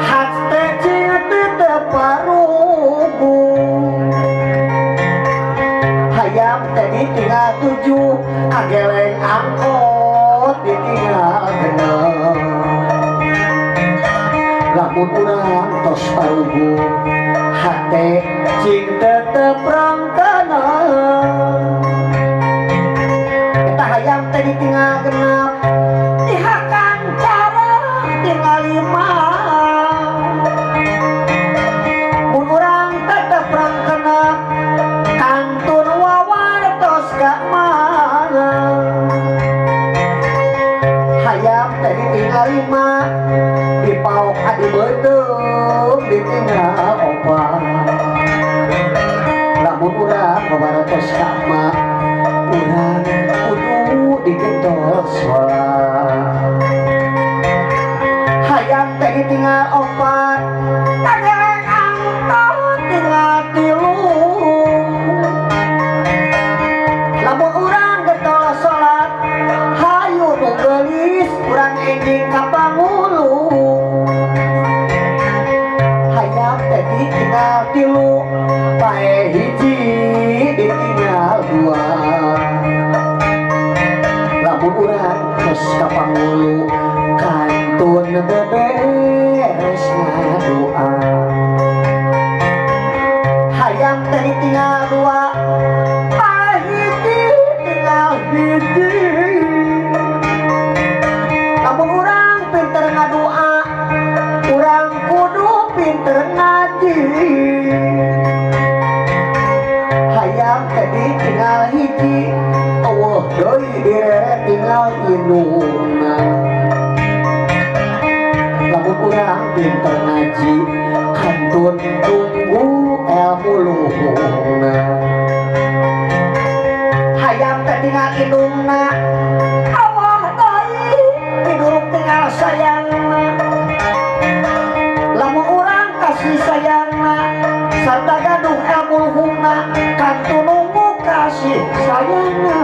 hate cing teu parugu. Hayam teh ditinggal 7, kageleng angkot ditinggal 6. Lamun urang tos parugu hate cing tetep rangkana. Eta hayam teh ditinggal 6, dihakan cara tinggal 5. Mun urang tetep rangkana kantun wawar tos gak mangan. Hayam teh ditinggal 5, dipaok adi beuteung ditinggal 4. Lamun urang babaratos ka emak, urang kudu digentos sholat. Hayam teh ditinggal 4, kageleng angkot tinggal 3. Lamun urang getol sholat, hayu nu geulis urang enjing ka pangulu. Hayam teh ditinggal 3, pae hiji ditinggal 2. Lamun urang geus ka pangulu, kantun beberes ngadoa. Hayam teh ditinggal 2, pae hiji tinggal 1. Lamun urang pinter ngadoa, urang kudu pinter ngaji. Hayam teh ditinggal 1, eueuh deui direret tinggal indungna. Lamun urang pinter ngaji, kantun nunggu ilmu luhungna. Hayam teh tinggal indungna, awah deui piduruk tinggal sayangna. Lamun urang kasih sayangna sarta gaduh ilmu luhungna, kantun nunggu kasih sayangna.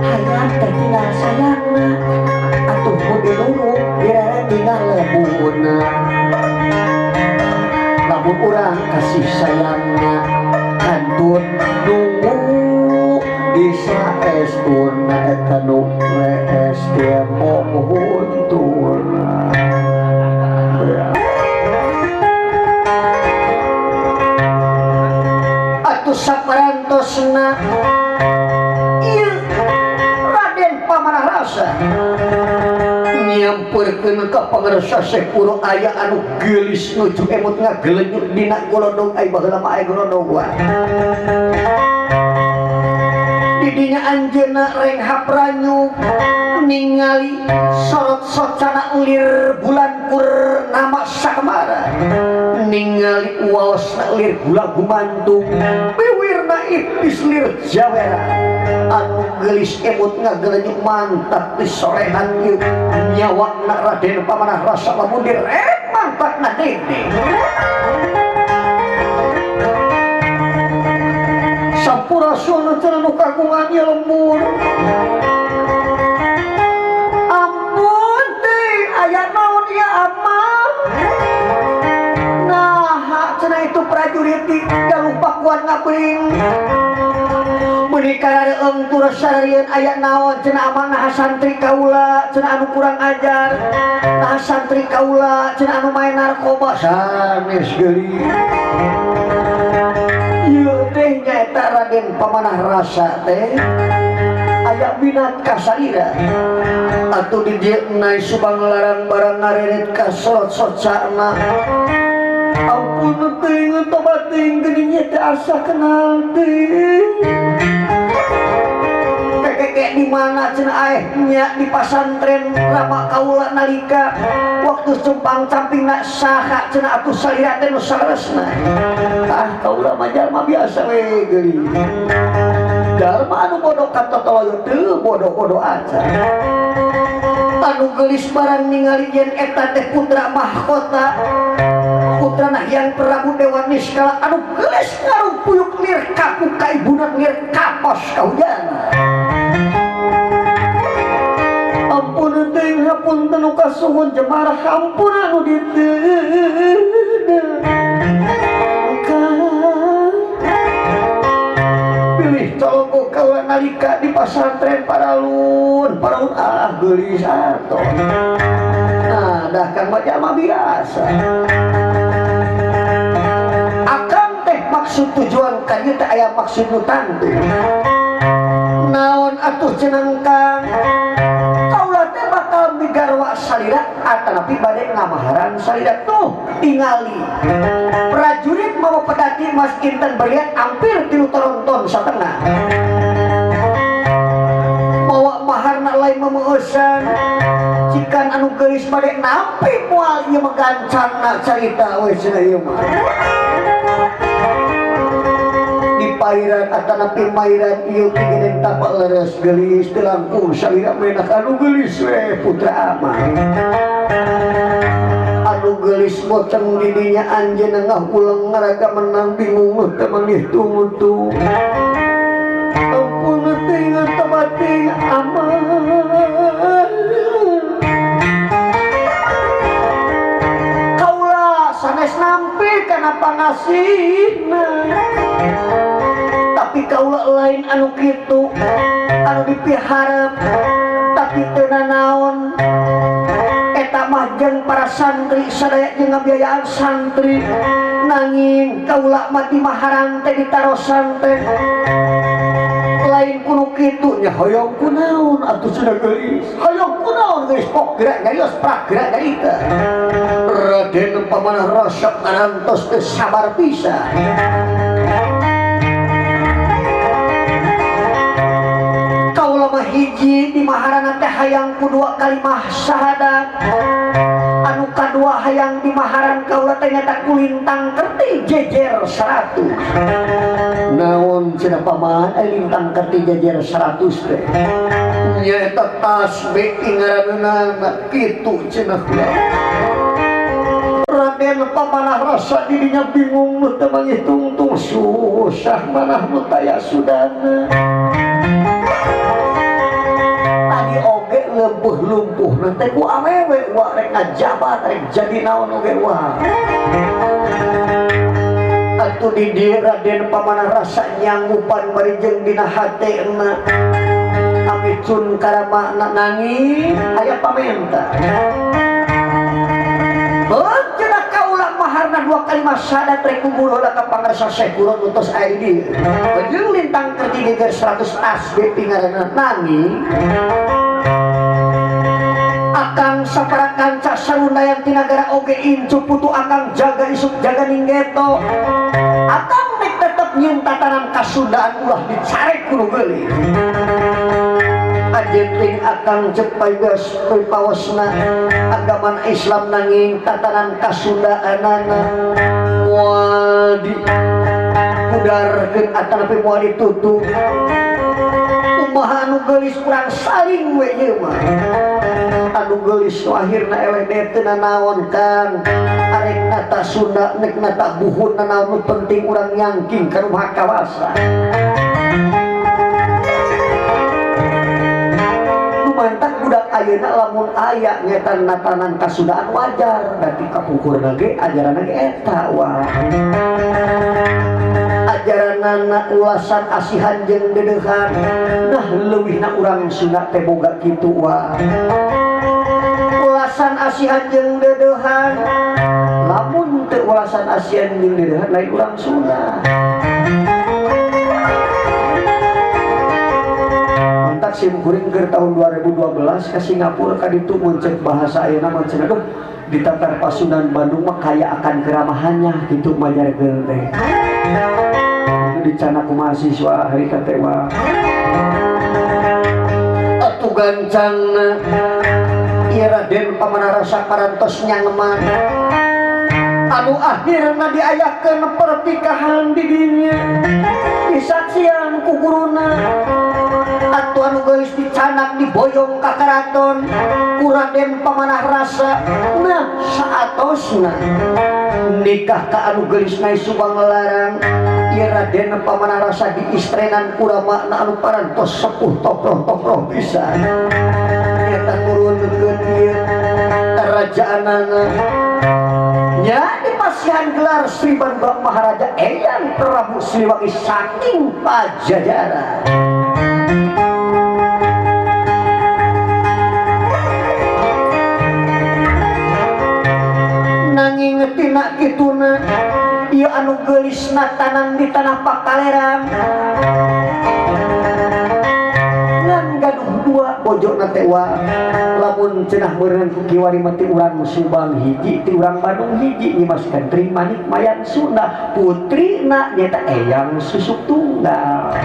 Hayam teh tinggal sayangna, atuh mun diluruk direret tinggal lebuna. Lamun urang kasih sayangna, kantun nunggu di saestuna eta nu WSD mohuntuna. Atuh saparantosna ieu Raden Pamanah Rasa nyamperkeun ka pangersa sepuro aya anu geulis nuju emut ngagelenyut dina golodog ai baheula mah aya golodog wae. Didinya anjeunna renghap ranyug ningali sorot socana lir bulan purnama sakamara, ningali waosna lir gula gumantung biwirna gaib islir jawera anu geulis emut ngagelenyuk mantap disorehan ieu nyawana Raden Pamanah Rasa lamun direk mantap ngadegdeg sampurasun cenah nu kagungan ieu lembur ampun teh aya naon ieu amang nah cenah itu prajurit di Galuh Pakuan ngabring meuni karareung tur sararieun aya naon cenah amang naha santri kaula cenah anu kurang ajar naha santri kaula cenah anu main narkoba sanes geulis ieu teh nyaeta Raden Pamanah Rasa teh aya minat ka salira atuh di dieu Nyai Subang Larang barang ngareret ka sorot socana ampun teuing tobat teuing geuning nya teh asa kenal teuing kekek di mana cenah aeh nya di pasantren rama kaula nalika waktu cumpang campingna saha cenah atuh salira teh nu saleresna ah kaula mah jalma biasa we geuning jalma anu bodoh ka totoloyo teu bodoh-bodoh aja anu geulis barang ningali yen eta teh putra mahkota putra Hyang Prabu Dewa Niskala anu geulis ngarumpuyuk lir kapu kaibuna lir kapos kahujana ampun teuing hapunten nu kasuhun jemara hampun anu ditu pilih coloko kaula nalika di pasantren paralun paralun ah geulis atuh nah dah kan mah jalma biasa akang teh maksud tujuan ka ieu teh aya maksud nu tangtu naon atuh cenah kang kaula teh bakal migarwa salira atanapi bade ngamaharan salira tuh tingali prajurit mawa pedati mas inten berlian hampir 3 toronton satengah mawa maharna lain memeueusan cikan anu geulis bade nampi moal ieu mah gancangna carita we cenah ieu mah di pairan atanapi mairan ieu kigeden tapak leres geulis teu langkung salira menak anu geulis we putra amang anu geulis boceng di dinya anjeunna ngahuleng ngaraga menang bingung teu menih tumutu ampun teuing tobat teuing amang kaula sanes nampi kana pangasihna tapi kaula lain anu kitu anu dipiharep tapi teu nanaon eta mah jeung para santri sadaya jeung ngabiayaan santri nanging kaula mah di maharan teh ditarosan teh lain kuno kitu nya hoyong kunaon atuh cenah geulis hoyong kunaon geulis pok gerak nyarios prak gerak nyarita Raden Pamanah Rasa ngarantos teh sabar pisan kaula mah hiji di maharana teh hayang ku 2 kalimah syahadat anu kadua hayang di maharan kaula teh nyata kulintang kerti jejer 100 naon cenah paman lintang kerti jejer 100 teh nyaeta tasbih ngaranna kitu cenah Raden Pamanah Rasa dirinya bingung nu teu mangitungtung susah manah nu taya sudana tadi oge leumpeuh lumpuh teh ku awewe wa rek ngajabat rek jadi naon oge wah atuh di dieu Raden Pamanah Rasa nyanggupan bari jeung dina hatena amicun karamana nanging aya pamenta heuh cenah kaula maharna 2 kalimah syahadat rek kubur heula ka pangarsa Syekh Qurun utus aya di dieu jeung lintang kerti geger 100 tasbih pingaranna nanging akang sapara kanca sarundayan ti nagara oge incu putu akang jaga isuk jaga ninggeto akang nek tetep nyeun tatanan kasundaan ulah dicarek kudu geulis anjeun ting akang cepai geus pawosna agama Islam nanging tatanan kasundaanana moal di Dipudarkeun atanapi moal ditutup. Kumaha anu geulis urang saling we ieu mah. Anu geulis nu akhirna eleh teu nanaon Kang. Arek nata Sunda nek nata buhun nanaon nu penting urang nyangking ka nu Maha Kawasa. Nu mantak budak ayeuna lamun aya nyetan natanan kasundaan wajar berarti kapungkurna ge ajaranna ge eta wah. Ajaranana ulasan asihan jeung deudeuhan. Nah leuwihna urang Sunda teh boga kitu wah. Ulasan asihan jeung deudeuhan. Lamun teu ulasan asihan jeung deudeuhan lain urang Sunda. Mantak sim kuring keur tahun 2012 ka Singapura ka ditu mun ceuk bahasa ayeuna mah cenah aduh di Tatar Pasundan Bandung mah kaya akan keramahannya kitu majarkeun teh. Itu dicana ku mahasiswa harita teh mah. Atuh gancangna ieu Raden Pamanah Rasa parantos nyangeman. Anu akhirna diayakeun pertikahan di dinya disaksian ku guruna. Atuh anu geulis dicanak diboyong ka karaton ku Raden Pamanah Rasa. Nah saatosna nikah ka anu geulis Nyai Subang Larang ieu Raden Pamanah Rasa diistrenan ku ramana anu parantos sepuh toproh-toproh pisan. Eta turunkeun ieu karajaanana. Nya dipasihan gelar Sri Baduga Maharaja Eyang Prabu Siliwangi saking Pajajaran. Nanging tina kituna ieu anu geulis natanan di tanah Pakaleran. Ngan gaduh dua bojona teh wa. Lamun cenah meureun ku kiwari mah ti urang Subang hiji, ti urang Bandung hiji, Nyimas Gentring Manik Mayan Sunda, putrina nyaeta Eyang Susuk Tunggal.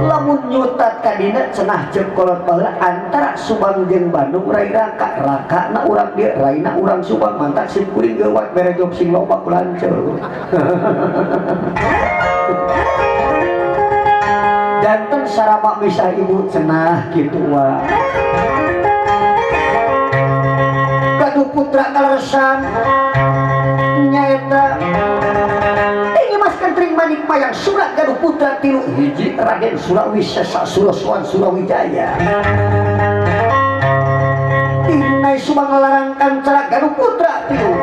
Lamun nyutat ka dina cenah ceuk kolot baheula antara Subang jeung Bandung rai raka, rakana urang dieu, raina urang Subang, mantak sim kuring geuwat bere job sing loba ku lanceuk. Janten sarama misah ibu cenah kitu wa. Gaduh putra kaleresan nyaeta Nyimas Gentring Manik Mayang Sura gaduh putra tilu hiji Raden Surawisesa Suraswan Surawijaya. Tinai Subang Larang kancara gaduh putra tilu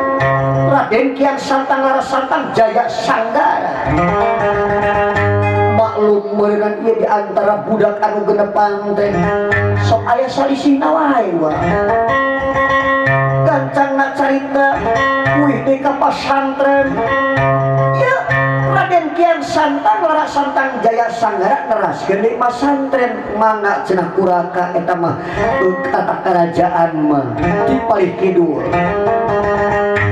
Raden Kian Santang Lara Santang Jaya Sanggara. Maklum meureunnan ieu di antara budak anu genepang teh sok aya salisihna wae wa. Gancangna carita wih deui ka pasantren. Ieu Raden Kian Santang Lara Santang Jaya Sanggara neraskeun deui masantren mangga cenah kuraka eta mah tata kerajaan mah di palih kidul.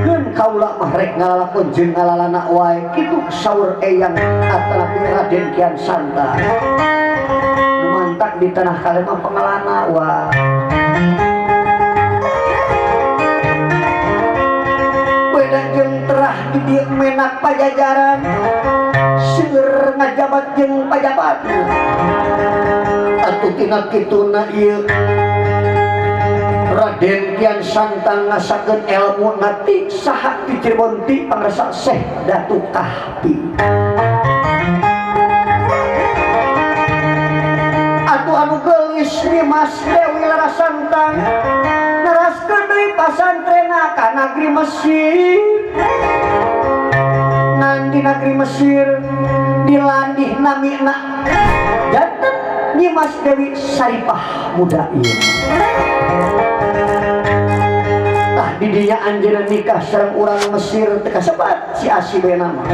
Keun kaula mah rek ngalalakon jeung ngalalana wae kitu saur Eyang atanapi Raden Kian Santang. Nu mantak di tanah kalem mah pangalana wa. Beda jeung terah di dieu menak Pajajaran seueur ngajabat jeung pajabat. Atuh tina kituna ieu Raden Kian Santang ngasakeun elmu nati saha di Cirebon ti pangresa Syekh Datu Kahfi. Atuh anu geulis Nyimas Dewi Lara Santang neraskeun deui pasantrena ka nagri Mesir. Ngan di nagri Mesir dilandih namina janten Nyimas Dewi Saripah muda ieu. Tah di dinya anjeunna nikah sareng urang Mesir teu kasebat si Asi bena mah.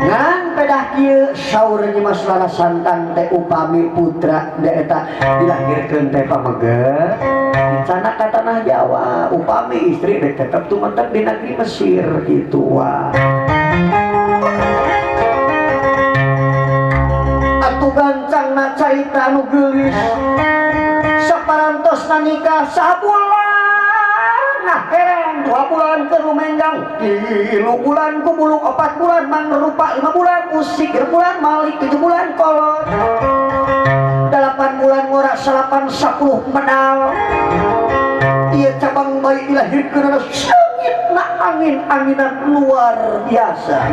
Ngan pedah kieu saur Nyimas Lara Santang teh upami putra da eta dilahirkeun teh pameget dicanak ka tanah Jawa, upami istri rek tetep tumetep di negeri Mesir kitu wa. Atuh gancangna carita anu geulis saparantosna nikah sabulan. Nah Herang 2 bulan keur lumenggang 3 bulan ku buluk 4 bulan mangrupa 5 bulan usik 6 bulan malik 7 bulan kolot 8 bulan ngora 8 10 medal. Ieu cabang bayi dilahirkeun sengitna angin-anginan luar biasa.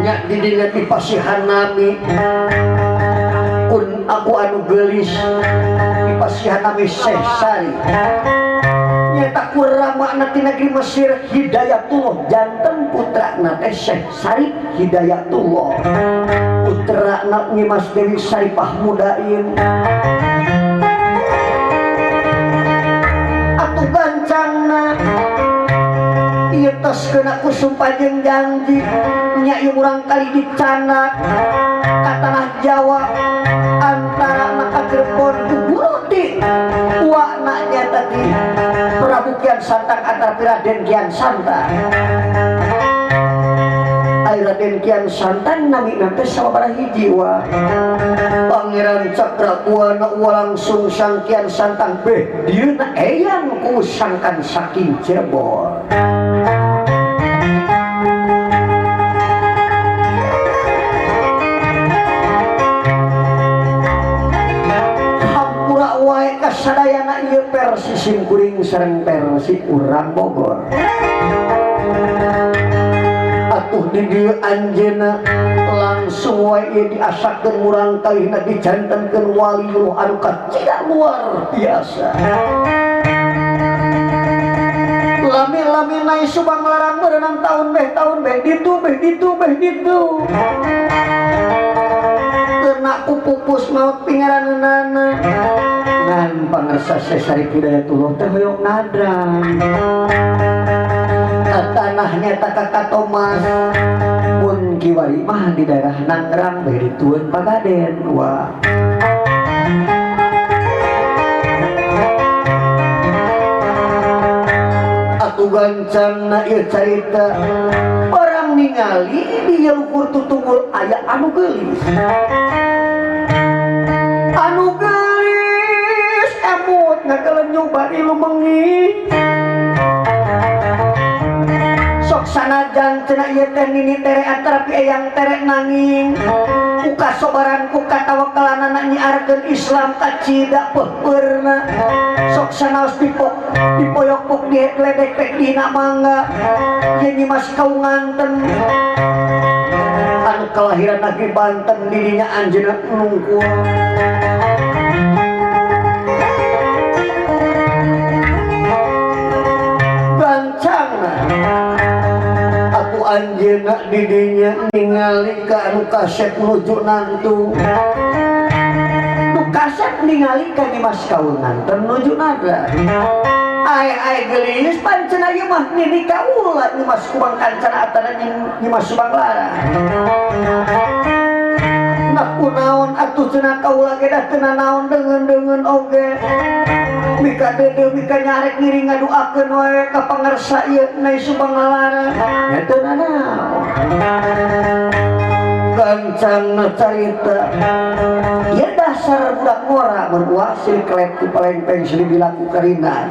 Nya di dinya dipasihan nami kun aku anu geulis dipasihan nami Syekh Sari. Nyata ku ramana ti negeri Mesir Hidayatullah janten putrana teh Syekh Sarif Hidayatullah. Putrana Nyimas Dewi Saripah Mudain. Atuh gancangna ieu tos kena ku sumpah jeung janji nya ieu murang kali dicanak ka tanah Jawa antara ka Cirebon ku guru di uakna nyata di Prabu Kian Santang antara Raden Kian Santang. Ai Raden Kian Santang namina teh sababaraha hiji wa Pangeran Cakrabuana langsung Sang Kian Santang beh dieuna eyang ku sangkan saking Cirebon. Hampura wae kasadayana ieu versi simkuring sareng versi urang Bogor. Atuh di dieu anjeunna langsung wae ieu diasakeun murang kalihna dijantenkeun waliullah anu kacida luar biasa. Lami-lami naik Subang Larang berenang tahun beh tahun beh ditu beh ditu beh ditu. Kena ku pupus maut pingaraneunana. Ngan pangersa Syekh Sarif Hidayatullah teh hoyong nadrang. Tanahnya tak ka Thomas mun kiwari mah di daerah Nanggerang beh ditueun Pagaden wah. Atuh gancangna ieu carita orang ningali di luhur tutungul aya anu geulis. Anu geulis emut ngagelenyuh bari lumengi. Sok sanajan cenah ieu teh nini tere antara pi eyang tere nanging ku kasobaran ku katawakalanana nyiarkeun Islam kacida peupeurna. Sok sanaos dipok dipoyok-pok diledek teh dina mangga ieu Nyimas Kaunganten anu kelahiran negeri Banten didinya anjeunna nungkul. Gancangna atuh anjeunna didinya ningali ka anu kasep nuju nantu. Nu kasep ningali ka Nyimas Kaunganten nuju nada. Ai ai geulis pancen ieu mah nini kaula Nyimas Kubang Kancana atana Nyimas Subang Larang. Nah kunaon atuh cenah kaula ge dah teu nanaon deungeun-deungeun oge. Mika deudeuh mika nyarek ngiring ngaduakeun wae ka pangersa ieu Nai Subang Larang. Nya teu nanaon. Gancangna carita ieu dasar budak ngora berbuah silih kelet ku palengpeng silih bilaku karina.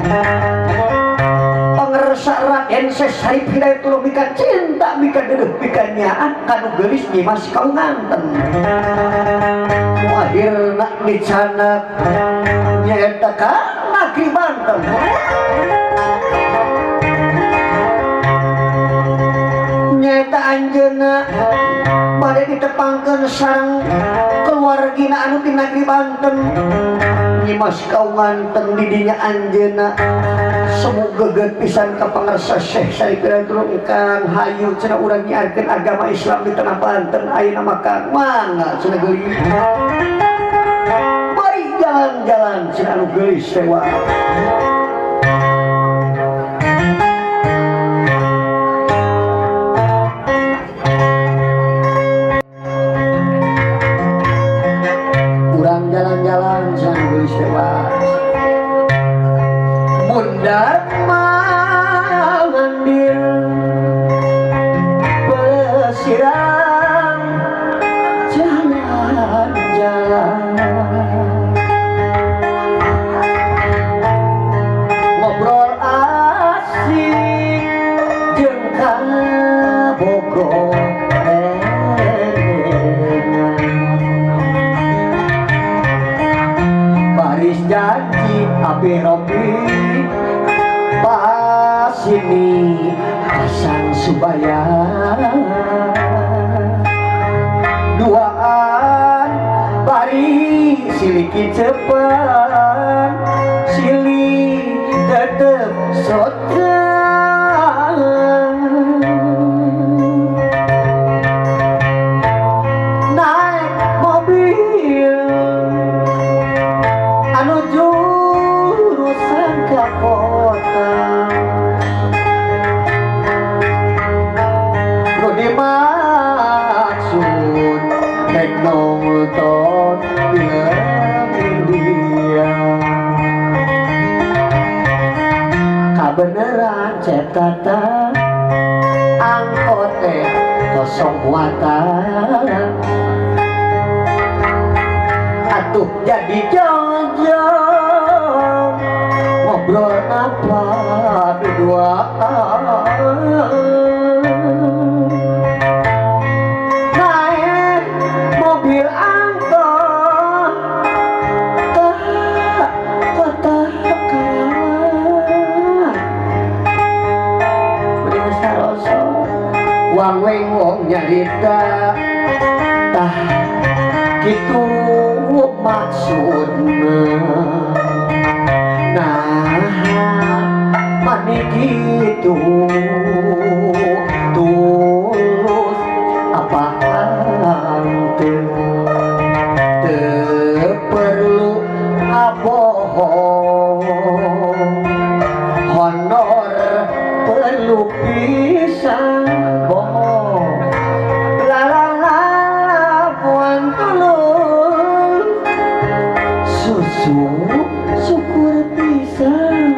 Pangersa Raden Syekh Sarif Hidayatullah mika cinta mika deudeuh mika nyaah kanu geulis Nyimas Kaunganten. Nu akhirna dicanak nyaeta ka negeri Banten. Nyaeta anjeunna bade ditepangkeun sareng keluargina anu ti negeri Banten. Nyimas Kaunganten didinya anjeunna semu geget pisan ka pangersa Syekh Sarif Hidayatullah kang hayu cenah urang nyiarkeun agama Islam di tanah Banten ayeuna mah kang mangga cenah geulis. Bari jalan-jalan cenah anu geulis teh wae. Urang jalan-jalan cenah geulis teh wae. Bundar mandir pesirang jalan-jalan. kabogoh baris janji api ropi pasini pasang subaya duaan bari siliki cepat sili tetep sotan naik mobil anu jurusan ke kota nu dimaksud rek nonton film India kabeneran cep tata angkot teh kosong muatan atuh jadi jojong ngobrol apa duaan naik mobil angkot ke kota Karawang beri saroso wang weng nyarita tah kitu maksudna nah mani kitu tulus apaan teu teu perlu abohong honor perlu pisan bohong la la la puan tulus susu syukur pisan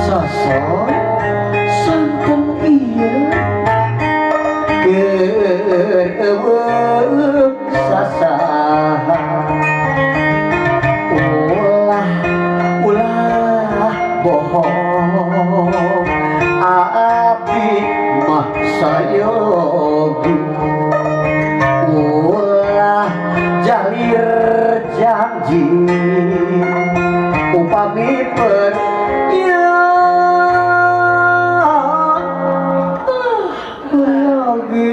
sosok santen ieu keur eueuh sasaha ulah ulah bohong abdi mah sayogi ulah jalir janji upami pernya lagi.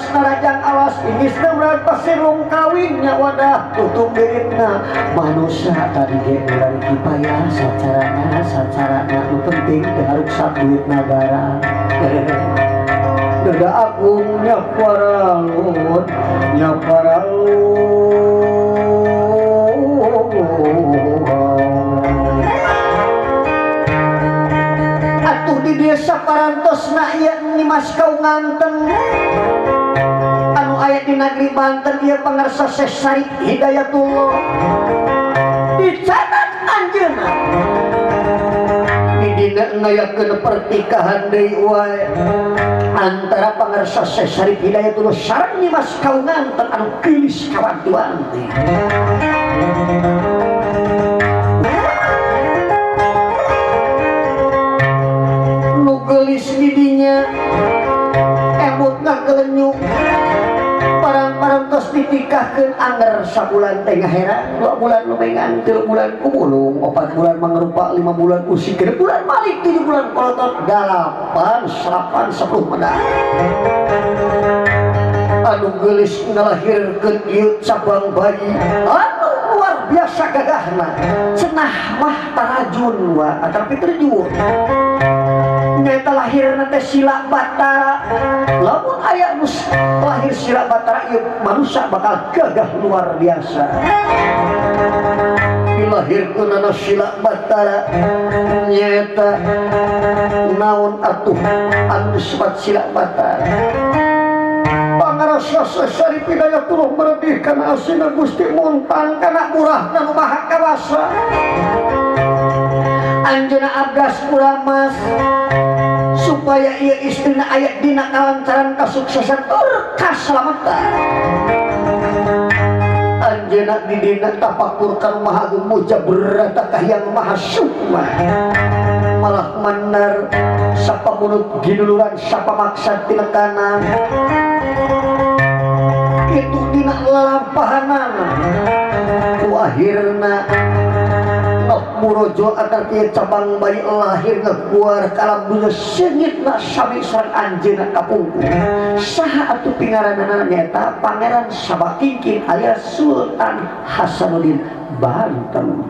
Narajang alas ingis murag pasir kawinnya wadah tutup diritna manusia tadi ge ulah kipaya sacarana sacarana nu penting teu haruksak duit nagara dada agung nya paralun nya paralun atuh di desa parantosna ieu Nyimas Kaunganten anu aya di negeri Banten ieu pangarsa Syekh Syarif Hidayatullah dicatat anjeunna di dina ngayakeun pertikahan deui wae antara pangarsa Syekh Syarif Hidayatullah sareng Nyimas Kaunganten anu geulis kawanti-wanti. Nu geulis di dinya emut ngagelenyuk parang-parang tos ditikahkeun anger sabulan teh ngaheran 2 bulan lumengan 3 bulan kumulung 4 bulan mangrupa 5 bulan usik 6 bulan malik 7 bulan kolotot 8 9 10 medal anu geulis ngalahirkeun ieu cabang bayi anu luar biasa gagahna cenah mah tarajun wa atapi terjun nyata lahirna teh Sila Batara lamun aya nu lahir Sila Batara ieu manusia bakal gagah luar biasa dilahirkeunana Sila Batara nyata naon atuh anu disebut Sila Batara. Rasa Syarif Hidayatullah meredih kana asina Gusti Muntang kana murahna nu maha kawasa. Anjeunna abdas kuramas supaya ieu istrina aya dina kalancaran, kasuksesan tur kasalamatan. Anjeunna di dina tafakur ka Maha Agung muja berata kahyangan maha sukma malah manar sapamunut ginuluran sapamaksad tinekanan itu dina lalampahanana. Ku akhirna Nok murojo atar kieu cabang bayi lahir ngeguar ka alam dunya, seungitna sami sareng anjeunna kapungkur. Saha atuh pingaranana? Nyaeta Pangeran Sabakingkin alias Sultan Hasanuddin Banten.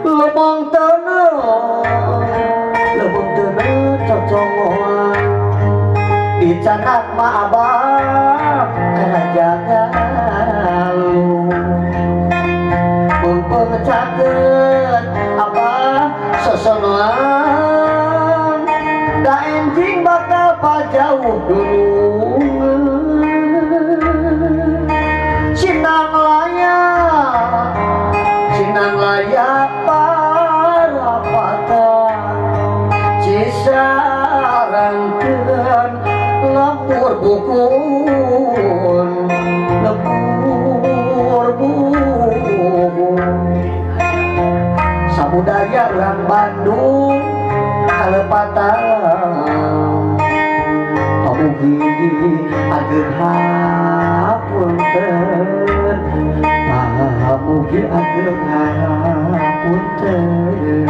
Lebong teuneu, lebong teuneu cocongoan dicanak mah abah Raja Galuh, mumpung caket abah sosonoan da enjing bakal pajauh dulungan. Sinang layak, sinang layak parapatan Cisarangkeun lembur bukun, lembur bukun sabudaya urang Bandung kalepatan. Pamugi ageung hapunten, pamugi ageung hapunten.